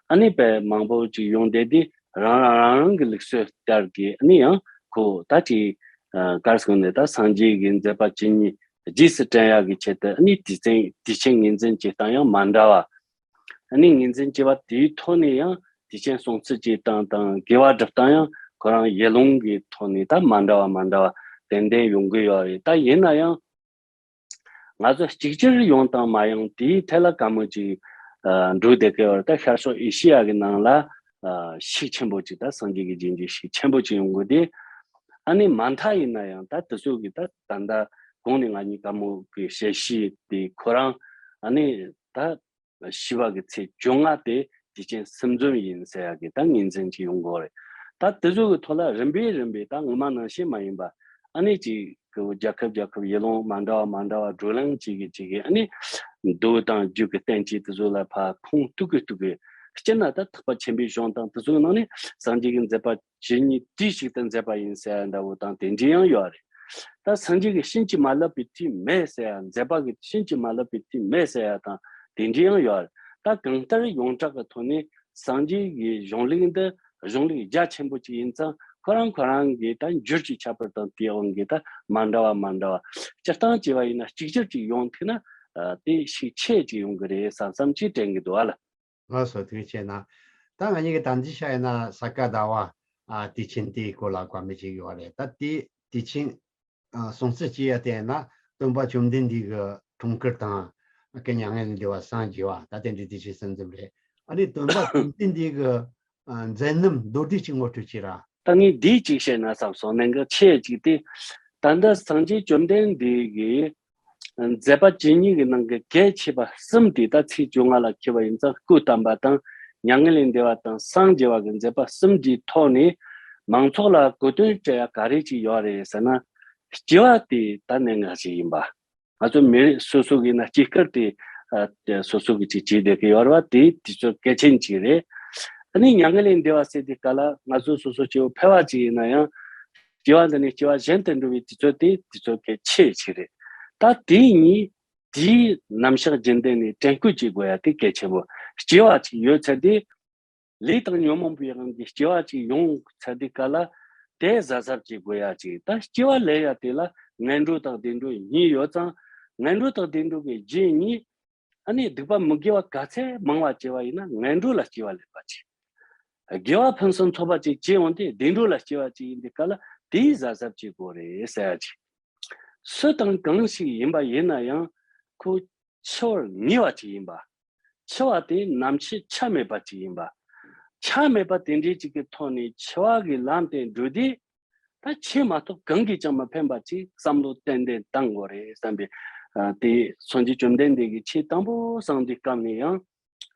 ཨ་ནི་དཔེ་མང་པོ་ཅིག་ཡོང་བསྡད་དེ་རང་རང་རང་རང་གི་ལུགས་སྲོལ་ལྟར་གྱི་ཨ་ནི་ཡང་ཁོ་ད་ཅིག་གར་སོང་ནས་ད་སངས་རྒྱས་ཀྱི་མཛད་པ་ཇི་སྙེད་རྗེས་སུ་དྲན་ཡག་གི་ཆེད་དུ་ཨ་ནི་དུས་ཆེན་དུས་ཆེན་ངོས་འཛིན་བྱེད་སྟངས་ཡང་མ་འདྲ་བ། ཨ་ནི་ངོས་འཛིན་བྱས་པ་དེའི་ཐོག་ནས་ཡང་དུས་ཆེན་སྲུང་བརྩི་བྱེད་སྟངས་དང་དགེ་བ་སྒྲུབ་སྟངས་ཡང་ཁོ་རང་ཡུལ་ལུང་གི་ཐོག་ནས་ད་མ་འདྲ་བ་མ་འདྲ་བ་ཏན་ཏན་ཡོང་གི་ཡོད་རེད། ད་ཡིན་ན་ཡང་ང་ཚོ་གཅིག་གྱུར་ཡོང་སྟངས་མ་ཡོང་དེའི་ཐད་ལ་དཀའ་མོ་ཅིག་ཨ་འགྲོ་བསྡད་ཀྱི་ཡོད་རེད། ད་ཤར་ཕྱོགས་ཨེ་ཤི་ཡ་གི་ནང་ལ་ཨ་ཤུགས་ཆེན་པོ་ཅིག་ད་སངས་རྒྱས་ཀྱི་རྗེས་འཇུག་ཤུགས་ཆེན་པོ་ཅིག་ཡོང་གི་དེ་ཨ་ནི་མ་མཐའ་ཡིན་ན་ཡང་ད་དེ་ཚོ་གི་ད་ད་ལྟ་གོང་ནས་ང་གཉིས་དཀའ་མོ་གི་བཤད་གཞི་དེ་ཁོ་རང་ཨ་ནི་ད། བཞི་པ་གི་ཚེས་བཅོ་ལྔ་དེ་དུས་ཆེན་སྲུང་འཛིན་ཡིན་ཟེར་ཡག་གི་ད་ངོས་འཛིན་ཅིག་ཡོང་གི་ཡོད་རེད། ད་དེ་ཚོ་གི་ཐོག་ལ་རིམ་པས་རིམ་པས་ད་སྔོན་མ་ནང་བཞིན་མ་ཡིན་པ་ཨ་ནི་ཅིག་གི་རྒྱལ་ཁབ་རྒྱལ་ཁབ་ཡུལ་ལུང་མ་འདྲ་བ་མ་འདྲ་བ་བགྲོ་གླེང་ཅིག་གི་ཅིག་གི་ཨ་ནི་མདོ་དང་རྒྱུད་ཀྱི་བསྟན་བཅོས་དེ་ཚོ་ལ་ཕར་ཁུངས་གཏུག་གི་གཏུག་གི་སྤྱིར་ན་ད་ཐེག་པ་ཆེན་པོའི་གཞུང་དང་དེ་ཚོའི་ནང་ནས་སངས་རྒྱས་ཀྱི་མཛད་པ་ཇི་སྙེད་དུས་ཤིག་ཏུ་མཛད་པ་ཡིན་ཟེར་ཡ་འདྲ་བོ་དང་དེ་འདྲ་ཡང་ཡོད་རེད། ད་སངས་རྒྱས་ཀྱིས་བྱིན་གྱིས་མ་བརླབས་པའི་དུས་མེད་ཟེར་ཡ། མཛད་པ་གིས་བྱིན་གྱིས་མ་བརླབས་པའི་དུས་མེད་ཟེར་ཡ་དང་དེ་འདྲ་ཡང་ཡོད་རེད། ད་གང་ལྟར་ཡོངས་གྲགས་ཀྱི་ཐོག་ནས་སངས་རྒྱས་ཀྱི་གཞུང་ལུགས་འདི་གཞུང་ལུགས་རྒྱ་ཆེན་པོ་ཅིག་ཡིན་ཙང་ཁོ་རང་ཁོ་རང་གི་ད་འགྱུར་གྱི་ཁྱད་པར་དང་དེའི་དབང་གིས་ད་མ་འདྲ་བ་མ་འདྲ་བ། སྤྱིར་བཏང་བྱས་པ་ཡིན་ན་གཅིག་གྱུར་ཅིག་ཡོང་ཐུབ་ན་དེ་ཤུགས་ཆེ་ཅིག་ཡོང་གི་རེད་བསམ་བསམ་ཅིག་དྲན་གྱི་འདུག་ཨ་ལ། ལགས་སོ། ཐུགས་རྗེ་ཆེ་གནང་། ད་ང་གཉིས་ཀྱི་དམ་འཛིན་བྱ་ཡིན་ན་ས་ག་ཟླ་བ་ཨ་དུས་ཆེན་དེའི་སྐོར་ལ་བཀའ་མོལ་བྱེད་ཀྱི་ཡོད་རེད། ད་དེ་དུས་ཆེན་ཨ་སྲུང་བརྩི་བྱེད་ཡ་དེ་ཡིན་ན་སྟོན་པ་བཅོམ་ལྡན་འདས་ཀྱི་འཁྲུངས་སྐར་དང་སྐུ་མྱ་ངན་ལས་འདས་པ་སངས་རྒྱས་པ་ད་དེ་འདྲའི་དུས་ཆེན་གསུམ་འཛོམས་རེད། ཨ་ནི་སྟོན་པ་བཅོམ་ལྡན་འདས་ཀྱི་ཨ་མཛད་རྣམ་མདོར་བསྡུས་ཅིག་ངོ་སྤྲོད་བྱེད་ར། ད་ངས་འདིའི་ཅིག་བཤད་ན་བསམ་སོང་། གནད་འགག་ཆེ་ཅིག་དེ་ད་ལྟ་སངས་རྒྱས་བཅོམ་ལྡན་འདས་ཀྱི་མཛད་པ་ཇི་སྙེད་ཀྱི་ནང་གི་གལ་ཆེ་བ་གསུམ་དེ་ད་ཚེས་བཅོ་ལྔ་ལ་འཁེལ་བ་ཡིན་ཙང་སྐུ་བལྟམས་པ་དང་མྱ་ངན་ལས་འདས་པ་དང་སངས་རྒྱས་པ་གི་མཛད་པ་གསུམ་དེའི་ཐོག་ནས་མང་ཚོགས་ལ་གོ་སྟོན་སྤྲད་ཡ་ག་རེ་ཅིག་ཡོད་རེད་ཟེར་ན། སྐྱེ་བ་དེ་ད་གནད་འགག་ཅིག་ཡིན་པ། ང་ཚོ་མི་རིགས་སོ་སོ་གི་ན་སྐྱེས་སྐར་དེ་ཨ་དེ་སོ་སོ་གི་ཅིག་བྱེད་བསྡད་ཀྱི་ཡོད་རེད་བ། དེ་དུས་ཚོད་གལ་ཆེན་ཅིག་རེད། ཨ་ནི་མྱ་ངན་ལས་འདས་པ་ཟེར་དུས་སྐབས་ལ་ང་ཚོ་སོ་སོ་སྐྱེ་བོ་ཕལ་བ་ཅིག་ཡིན་ན་ཡང་སྐྱེ་བ་འདི་ནས་སྐྱེ་བ་གཞན་དུ་འགྲོ་བའི་དུས་ཚོད་དེ་དུས་ཚོད་གལ་ཆེ་ཅིག་རེད། ད་དེ་གཉིས་དེའི་རྣམ་གཞག་རྒྱུན་ལྡན་ནས་དྲན་སྐུལ་བྱེད་དགོས་ཡ་དེ་གལ་ཆེན་པོ། སྐྱེ་བ་ཅིག་ཡོད་ཚར་དུས། ལས་དང་ཉོན་མོངས་པའི་དབང་གིས་སྐྱེ་བ་ཅིག་ཡོང་ཚར་དུས་སྐབས་ལ་དེ་གཟབ་གཟབ་བྱེད་དགོས་ཡ་ཅིག་ད་སྐྱེ་བ་ལེན་ཡ་དེ་ལ་ངན་འགྲོ་དང་བདེ་འགྲོ་གཉིས་ཡོད་ཙང་། ངན་འགྲོ་དང་བདེ་འགྲོ་གི་རྗེས་གཉིས། ཨ་ནི་སྡིག་པ་མི་དགེ་བ་ག་ཚད་མང་བ་བྱས་པ་ཡིན་ན་ངན་འགྲོ་ལ་སྐྱེ་བ་ལེན་པ་ཅིག་དགེ་བ་ཕུན་སུམ་ཚོགས་པ་ཅིག་བྱས་འོང་དུས་བདེ་འགྲོ་ལ་སྐྱེ་བ་ཅིག་ཡིན་དུས་སྐབས་ལ་དེ་གཟབ་གཟབ་བྱེད་དགོས་རེད་ཟེར་ཡ་ཅིག་སུ་དང་གང་ཞིག་ཡིན་པ་ཡིན་ན་ཡང་ཁོ་འཆི་བར་ངེས་པ་ཅིག་ཡིན་པ། འཆི་བ་དེ་ནམ་འཆི་ཆ་མེད་པ་ཅིག་ཡིན་པ། ཆ་མེད་པ་དེ་འདྲའི་ཅིག་གི་ཐོག་ནས་འཆི་བ་གི་ལམ་དེ་འགྲོ་དུས། ད་ཆོས་མ་གཏོགས་གང་གིས་ཀྱང་མི་ཕན་པ་ཅིག་བསམ་བློ་ཏན་ཏན་བཏང་དགོས་རེད་བསམ་པའི། ཨ། དེ་སངས་རྒྱས་བཅོམ་ལྡན་འདས་ཀྱིས་ཆོས་དང་པོ་གསུངས་དུས་སྐབས་ནས་ཡང་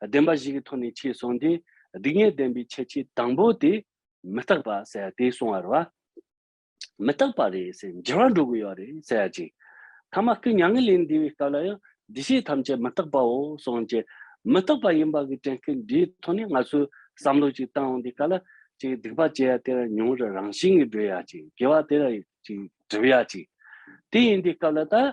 བདེན་པ་བཞི་གི་ཐོག་ནས་ཆོས་གསུངས་ཏེ། སྡུག་བསྔལ་བདེན་པའི་ཁྱད་ཆོས་དང་པོ་དེ་མི་རྟག་པ་ཟེར་ཡ་དེ་གསུངས་པ་རེད་བ། མི་རྟག་པ་རེད་ཟེར། འགྱུར་བ་འགྲོ་གི་ཡོད་རེད་ཟེར་ཡ་ཅིག་ཐ་མ་སྐུ་མྱ་ངན་ལས་འདས་པའི་སྐབས་ལ་ཡང་འདུ་བྱེད་ཐམས་ཅད་མི་རྟག་པའོ་གསུངས་ཀྱི། མི་རྟག་པ་ཡིན་པ་གི་དྲན་སྐུལ་འདིའི་ཐོག་ནས་ང་ཚོས་བསམ་བློ་ཅིག་བཏང་འོང་དུས་སྐབས་ལ། ཅིག་སྡིག་པ་བྱེད་ཡ་དེ་ལ་མྱོང་རིམ་རང་བཞིན་གྱིས་འགྲོ་ཡ་ཅིག་དགེ་བ་དེ་ལ་ཅིག་སྒྲུབ་ཡ་ཅིག་དེ་ཡིན་དུས་སྐབས་ལ་ད།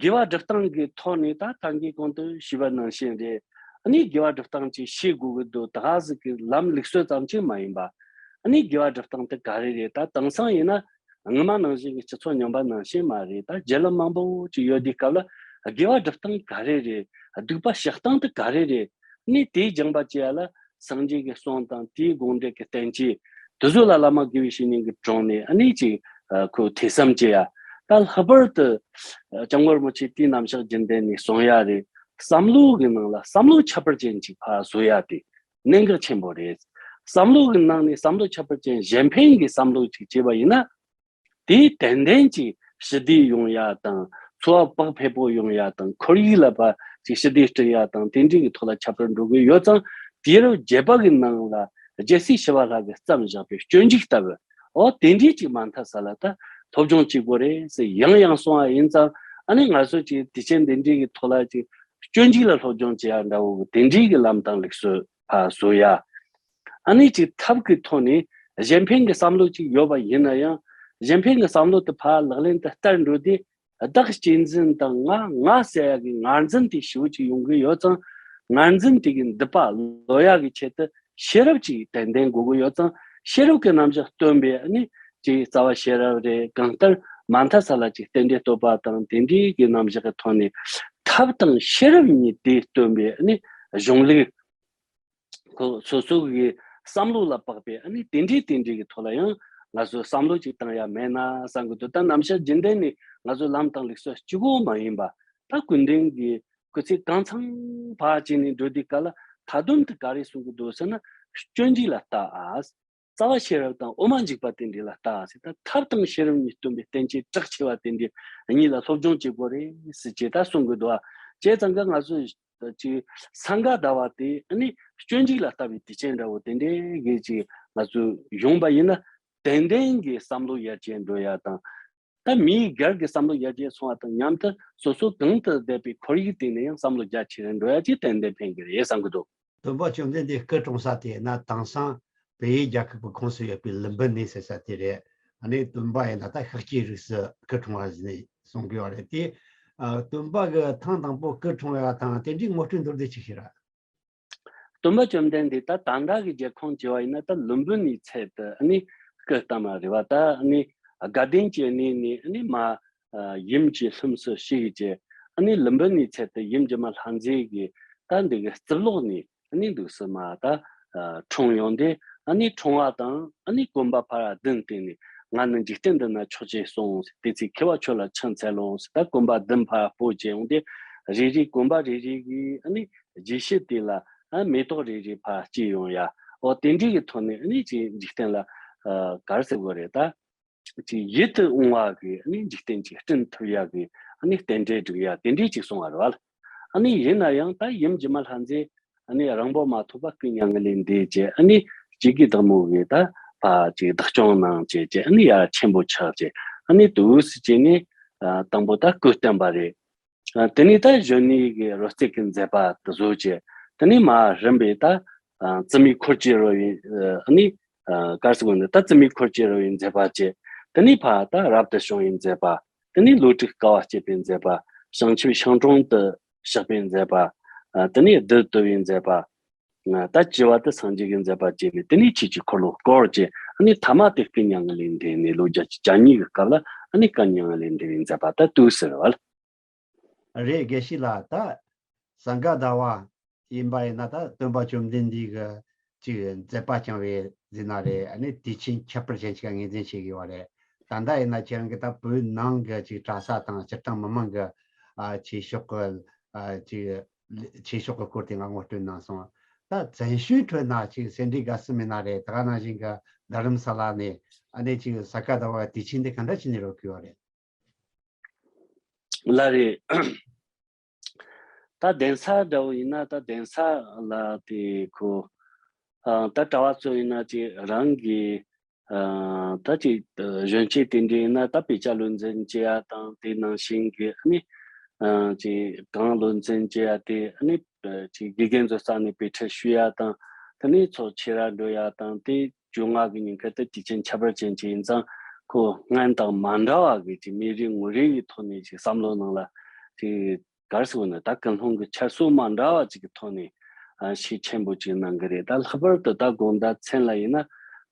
དགེ་བ་སྒྲུབ་སྟངས་ཀྱི་ཐོག་ནས་ད་ད་གིན་གོང་དུ་ཞུས་པ་ནང་བཞིན་རེད། ཨ་ནི་དགེ་བ་སྒྲུབ་སྟངས་ཅིག་ཤེས་དགོས་ཀྱི་འདུག་ད་ག་ཟིག་གི་ལམ་ལུགས་སྲོལ་ཙམ་ཅིག་མ་ཡིན་པ། ཨ་ནི་དགེ་བ་སྒྲུབ་སྟངས་དེ་ག་རེ་རེད། ད་དེང་སང་ཡིན་ན་སྔོན་མ་ནང་བཞིན་གྱི་སྤྱི་ཚོགས་རྙིང་པ་ནང་བཞིན་མ་རེད། ད་བརྒྱུད་ལམ་མང་པོ་ཅིག་ཡོད་དུས་སྐབས་ལ། དགེ་བ་སྒྲུབ་སྟངས་ག་རེ་རེད། སྡིག་པ་བཤགས་སྟངས་དེ་ག་རེ་རེད། ནི་དེའི་སྦྱངས་པ་བྱེད་ཡ་ལ་སངས་རྒྱས་ཀྱི་གསུང་དང་དེའི་དགོངས་འགྲེལ་གྱི་བསྟན་བཅོས་དེ་ཚོ་ལ་བླ་མ་དགེ་བའི་བཤེས་གཉེན་གྱི་དྲུང་ནས་ཨ་ནི་ཅིག་ཨ། ཁོ་ཐོས་བསམ་བྱེད་ཡ། ད་ལྷག་པར་དུ་ཨ། སྐྱབས་མགོན་རིན་པོ་ཆེ་དུས་ནམ་ཞག་རྒྱུན་ལྡན་ནས་གསུང་ཡ་རེད། བསམ་བློ་གི་ནང་ལ་བསམ་བློ་ཁྱད་པར་ཅན་ཅིག་ཕར་བཟོ་ཡ་དེ་གནད་འགག་ཆེན་པོ་རེད། བསམ་བློ་གི་ནང་ནས་བསམ་བློ་ཁྱད་པར་ཅན་གཞན་ཕན་གྱི་བསམ་བློ་ཅིག་བྱས་པ་ཡིན་ན། དེས་ཏན་ཏན་གྱིས་ཞི་བདེ་ཡོང་ཡ་དང་། འཚོ་བ་བག་ཕེབས་པོ་ཡོང་ཡ་དང་། ཁོར་ཡུག་ལ་ཕར་ཅིག་ཞི་བདེ་བསྐྲུན་ཡ་དང་། དེ་འདྲའི་གི་ཐོག་ལ་ཁྱད་པར་འགྲོ་གི་ཡོད་ཙང་། དུས་རབས་བརྒྱད་པ་གི་ནང་ལ་རྒྱལ་སྲས་ཞི་བ་ལྷ་གིས་བརྩམས་བཞག་པའི་སྤྱོད་འཇུག་ལྟ་བུ། འོ་དེ་འདྲའི་ཅིག་མ་མཐའ་ས་ལ་ད་སློབ་སྦྱོང་བྱེད་དགོས་རེད་ཟེར་ཡང་ཡང་གསུང་བ་ཡིན་ཙང་། ཨ་ནི་ང་ཚོ་ཅིག་དུས་ཆེན་འདི་འདྲའི་གི་ཐོག་ལ་ཅིག་སྤྱོད་འཇུག་ལ་སློབ་སྦྱོང་བྱེད་ཡ་འདྲ་བོ་གི་དེ་འདྲའི་གི་ལམ་དང་ལུགས་སྲོལ་ཕར་བཟོ་ཡ། ཨ་ནི་ཅིག་ཐབས་ཀྱི་ཐོག་ནས་གཞན་ཕན་གྱི་བསམ་བློ་ཅིག་ཡོད་པ་ཡིན་ན་ཡང་། གཞན་ཕན་གྱི་བསམ་བློ་དེ་ཕར་ལག་ལེན་དུ་བསྟར་འགྲོ་དུས། བདག་གཅེས་འཛིན་དང་ང་ང་ཟེར་ཡ་གི་ངར་འཛིན་དེ་ཞེ་པོ་ཅིག་ཡོང་གི་ཡོད་ཙང་། ངར་འཛིན་དེ་གི་མདུད་པ་ལོག་ཡ་གི་ཆེད་དུ་ཤེས་རབ་ཅིག་ཏན་ཏན་དགོས་ཀྱི་ཡོད་ཙང་། ཤེས་རབ་ཀྱི་རྣམ་གཞག་སྟོན་པའི་ཨ་ནི་ཅིག་རྩ་བ་ཤེས་རབ་རེད། གང་ལྟར་མ་མཐའ་ས་ལ་ཅིག་རྟེན་འབྲེལ་བསྟོད་པ་དང་དེ་འདྲའི་གི་རྣམ་གཞག་གི་ཐོག་ནས། ཐབས་དང་ཤེས་རབ་གཉིས་དེ་སྟོན་པའི་ཨ་ནི་གཞུང་ལུགས། ཁོ་སོ་སོ་གི་བསམ་བློ་ལ་དཔག་པའི་ཨ་ནི་དེ་འདྲའི་དེ་འདྲའི་གི་ཐོག་ལ་ཡང་ང་ཚོས་བསམ་བློ་ཅིག་བཏང་ཡ་མེད་ན་བསམ་གི་འདུག་ད་ནམ་ཞག་རྒྱུན་ལྡན་ནས་ང་ཚོ་ལམ་དང་ལུགས་སྲོལ་གཅིག་པོ་མ་ཡིན་པ། ད་སྐུ་མདུན་གྱི་སྐུ་ཚེ་གང་འཚམ་ཕར་ཕྱིན་ནས་འགྲོ་དུས་སྐབས་ལ། མཐའ་དོན་དུ་ག་རེ་གསུང་གི་འདུག་ཟེར་ན། སྤྱོད་འཇུག་ལ་ལྟ་ཨ། རྩ་བ་ཤེས་རབ་དང་དབུ་མ་འཇུག་པ་དེ་འདྲ་ལ་ལྟ་ཟེར། ད་ཐབས་དང་ཤེས་རབ་གཉིས་སྟོན་པའི་བསྟན་བཅོས་གྲགས་ཆེ་བ་དེ་འདྲ་གཉིས་ལ་སློབ་སྦྱོང་བྱེད་དགོས་རེད་ཟེར་ཅེས་ད་གསུང་གི་འདུག་ཨ། བྱས་ཙང་གི་ང་ཚོ་ཅིག་སངྒ་ཟླ་བ་དེ་ཨ་ནི་སྤྱོད་འཇུག་ལ་ལྟ་བའི་དུས་ཆེན་འདྲ་བོ་དེ་འདྲའི་གི་ཅིག་ང་ཚོ་ཡོང་པ་ཡིན་ན། ཏན་ཏན་གྱི་བསམ་བློ་ཡར་རྒྱས་འགྲོ་ཡ་དང་། ད་མིའི་སྒེར་གྱི་བསམ་བློ་ཡར་རྒྱས་སོང་བ་དང་མཉམ་དུ། སོ་སོ་གང་དུ་བསྡད་པའི་ཁོར་ཡུག་དེ་ནས་ཡང་བསམ་བློ་རྒྱ་ཆེ་རུ་འགྲོ་ཡ་ཅིག་ཏན་ཏན་ཕན་གི་རེད་བསམ་གི་འདུག་སྟོན་པ་བཅོམ་ལྡན་འདས་སྐུ་འཁྲུངས་ས་དེ་ན་དེང་སང་བལ་ཡུལ་རྒྱལ་ཁབ་ཀྱི་ཁོངས་སུ་ཡོད་པའི་ལུམ་བི་ནི་ཟེར་ས་དེ་རེད། ཨ་ནི་སྟོན་པ་ཡིན་ན་ད་ཤཱཀྱའི་རིགས་སུ་སྐུ་འཁྲུངས་པ་ནས་གསུང་གི་ཡོད་རེད་དེ། ཨ། སྟོན་པ་གི་ཐེངས་དང་པོ་སྐུ་འཁྲུངས་ཡ་དང་དེ་འདྲའི་ངོ་སྤྲོད་མདོར་བསྡུས་ཅིག་ཞུ་ར། སྟོན་པ་བཅོམ་ལྡན་འདས་ད་ད་ལྟ་གི་རྒྱལ་ཁོངས་བྱས་པ་ཡིན་ན། ད་ལུམ་བི་ནིའི་ཚལ་དུ་ཨ་ནི་སྐུ་བལྟམས་པ་རེད་བ། ད་ཨ་ནི་དགའ་ལྡན་གྱི་གནས་ནས་ཨ་ནི་མར་ཡུམ་གྱི་ལྷུམས་སུ་ཞུགས་བྱས། ཨ་ནི་ལུམ་བི་ནིའི་ཚལ་དུ་ཡུམ་རྗེ་མ་ལྷ་མཛེས་ཀྱིས་ད་འདི་གི་རྩིབ་ལོགས་ནས་ཨ་ནི་འདུག་སེ་མར་ད་འཁྲུངས་ཡོང་དུས། ཨ་ནི་འཁྲུངས་པ་དང་ཨ་ནི་གོམ་པ་ཕར་བདུན་བཏིང་ནས། ང་ནི་འཇིག་རྟེན་འདི་ན་མཆོག་ཅེས་གསུངས། དེ་ཚེ་མཁས་པ་ཁྱོད་ལ་ཕྱག་འཚལ་ལོ་ཟེར། ད་གོམ་པ་བདུན་ཕར་སྤོས་བྱས་ཡོང་དུས། རེ་རེ་གོམ་པ་རེ་རེ་གིས་ཨ་ནི་རྗེས་ཤུལ་དེ་ལ་ཨ་མེ་ཏོག་རེ་རེ་ཕར་སྐྱེས་ཡོང་ཡ། འོ་དེ་འདྲའི་གི་ཐོག་ནས་ཨ་ནི་ཅིག་འཇིག་རྟེན་ལ་ཨ་ག་རེ་ཟེར་དགོས་རེད། ད་ཅིག་ཡིད་དུ་འོང་བ་གི་ཨ་ནི་འཇིག་རྟེན་ཅིག་བསྐྲུན་ཐུབ་ཡ་གི་ཨ་ནི་རྟེན་འབྲེལ་སྒྲིག་ཡ་དེ་འདྲའི་ཅིག་གསུངས་པ་རེད་བ། ཨ་ནི་ཡིན་ན་ཡང་ད་ཡུམ་རྗེ་མ་ལྷ་མཛེས་ཨ་ནི་རིང་པོ་མ་ཐོགས་པར་སྐུ་མྱ་ངན་ལས་འདས་བྱས། ཨ་ནི་སྐྱེ་རྒུའི་བདག་མོ་གིས་ད་ཕར་ཅིག་བདག་སྐྱོང་གནང་བྱས་བྱས། ཨ་ནི་ཡར་ཆེན་པོ་ཆགས་བྱས། ཨ་ནི་དུས་སུ་བྱས་ནས་ཨ་དང་པོ་ད་སྐུ་བལྟམས་པ་རེད། ཨ་དེ་ནས་ད་གཞོན་ནུའི་གི་རོལ་རྩེད་ཀྱི་མཛད་པ་དེ་བཟོ་བྱས། དེ་ནས་མར་རིམ་པས་ད་ཨ་བཙུན་མོའི་འཁོར་གྱི་རོལ་བའི་ཨ་ནི་ཨ་ག་རེ་ཟེར་དགོས་འདུག་ད་བཙུན་མོའི་འཁོར་གྱི་རོལ་བའི་མཛད་པ་བྱས། དེ་ནས་ཕར་ད་རབ་ཏུ་བྱུང་བའི་མཛད་པ། དེ་ནས་ལོ་དྲུག་དཀའ་བ་སྤྱད་པའི་མཛད་པ། བྱང་ཆུབ་ཤིང་དྲུང་དུ་གཤེགས་པའི་མཛད་པ། ཨ་དེ་ནས་བདུད་བཏུལ་བའི་མཛད་པ། ཨ་ད་བཅུ་པ་དེ་སངས་རྒྱས་ཀྱི་མཛད་པ་བྱས་ནས། དེ་ནས་ཆོས་ཀྱི་འཁོར་ལོ་བསྐོར་བྱས། ཨ་ནི་ཐ་མ་དེ་སྐུ་མྱ་ངན་ལས་འདས་ནས་ལོ་བརྒྱད་ཅུ་གྱ་གཉིས་ཀྱི་སྐབས་ལ་ཨ་ནི་སྐུ་མྱ་ངན་ལས་འདས་པའི་མཛད་པ་ད་དུས་སུ་རེད་བ། རེད། དགེ་བཤེས་ལགས། ད་སངྒ་ཟླ་བ་ཡིན་པ་ཡིན་ན་ད་སྟོན་པ་བཅོམ་ལྡན་འདས་ཀྱི་ཅིག་མཛད་པ་བསྐྱངས་པའི་ཟེར་ན་རེད། ཨ་ནི་དུས་ཆེན་ཁྱད་པར་ཅན་ཞིག་ངོས་འཛིན་བྱེད་ཀྱི་ཡོད་རེད། ད་ལྟ་ཡིན་ན་ཁྱེད་རང་གི་ད་བོད་ནང་གི་ཅིག་གྲྭ་ས་དང་སྤྱིར་བཏང་མི་མང་གི་ཨ་ཆོས་ཕྱོགས་ཀྱི་ཨ་ཅིག་ ཆོས་ཕྱོགས་ཀྱི་སྐོར་དེ་ང་ངོ་སྤྲོད་གནང་སོང་། ད་བཙན་བྱོལ་ཁྲོད་ན་ཅིག་སེ་འབྲས་དགའ་བསུ་མི་སྣ་རེད། ད་ག་ནང་བཞིན་གྱི་རྡ་རམ་ས་ལ་ནས་ཨ་ནི་ཅིག་ས་ག་ཟླ་བ་དུས་ཆེན་འདི་ག་འདྲ་བྱས་ནས་རོལ་དགོས་པ་རེད། ལགས་རེད། ད་གདན་ས་འདྲ་བོ་ཡིན་ན། ད་གདན་ས་ལ་དེ་ཁོ། ཨ། ད་གྲྭ་བ་ཚོ་ཡིན་ན་ཅིག་རང་གི། ཨ། ད་ཅིག་གཞོན་སྐྱེས་དེ་འདྲ་ཡིན་ན་ད་དཔེ་ཆ་བློ་འཛིན་བྱེད་ཡ་དང་། དེ་ནང་བཞིན་གྱི་ཨ་ནི། ཨ། ཅིག་གང་བློ་འཛིན་བྱེད་ཡ་དེ་ཨ་ནི། ཨ། ཅིག་དགེ་རྒན་ཚོ་རྩ་ནས་དཔེ་ཁྲིད་ཞུ་ཡ་དང་། དེ་ནས་ཚོགས་ཆེ་ར་འགྲོ་ཡ་དང་། དེ་བཅོ་ལྔ་གི་ཉིན་ཁ་དེ་དུས་ཆེན་ཁྱད་པར་ཅན་ཅིག་ཡིན་ཙང་། ཁོ་སྔན་དང་མ་འདྲ་བ་གི་ཅིག་མི་རེ་ངོ་རེ་གི་ཐོག་ནས་ཅིག་བསམ་བློ་ནང་ལ་ཅིག་ག་རེ་ཟེར་དགོས་ན། ད་ཀུན་སློང་གི་འཆར་སྲོལ་མ་འདྲ་བ་ཅིག་གི་ཐོག་ནས། ཨ། ཤུགས་ཆེན་པོ་ཅིག་གནང་གི་རེད། ད་ལྷག་པར་དུ་ད་དགོང་དག་མཚན་ལ་ཡིན་ན།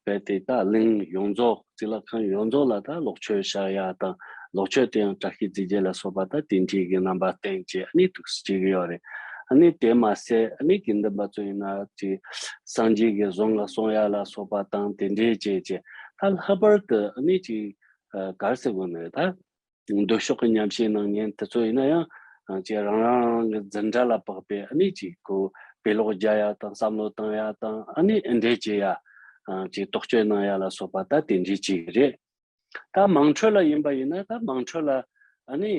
རྦད་དེ་ད་གླིང་ཡོངས་རྫོགས། གཙུག་ལག་ཁང་ཡོངས་རྫོགས་ལ་ད་ལོག་མཆོད་བྱ་ཡ་དང་། ལོག་མཆོད་དེ་ཡང་བཀྲ་ཤིས་རྫས་བརྒྱད་ལ་སོགས་པ་ད་དེ་འདྲའི་གི་རྣམ་པ་བསྟན་བྱས་ཨ་ནི་འདུག་སེ་བྱེད་ཀྱི་ཡོད་རེད། ཨ་ནི་དེ་མ་ཟད་ཨ་ནི་དགེ་འདུན་པ་ཚོ་ཡིན་ན་ཅིག་སངས་རྒྱས་ཀྱི་གཟུངས་ལ་གསུང་ཡ་ལ་སོགས་པ་དང་དེ་འདྲའི་བྱས་བྱས། ད་ལྷག་པར་དུ་ཨ་ནི་ཅིག་ཨ། ག་རེ་ཟེར་དགོས་ན་རེད། ད་མདོ་ཕྱོགས་ཀྱི་ཉམས་ཞིབ་གནང་མཁན་དེ་ཚོ་ཡིན་ན་ཡང་། ཨ། ཅིག་རང་རང་གི་འཛིན་གྲྭ་ལ་དཔག་པའི་ཨ་ནི་ཅིག་ཁོ་དཔེ་ཀློག་རྒྱག་ཡ་དང་། བསམ་བློ་བཏང་ཡ་དང་། ཨ་ནི་འདྲེ་བྱེད་ཡ། ཨ། ཅིག་རྟོག་དཔྱོད་གནང་ཡ་ལ་སོགས་པ་ད་དེ་འདྲའི་ཅིག་རེད། ད་དམངས་ཁྲོད་ལ་ཡིན་པ་ཡིན་ན། ད་དམངས་ཁྲོད་ལ་ཨ་ནི།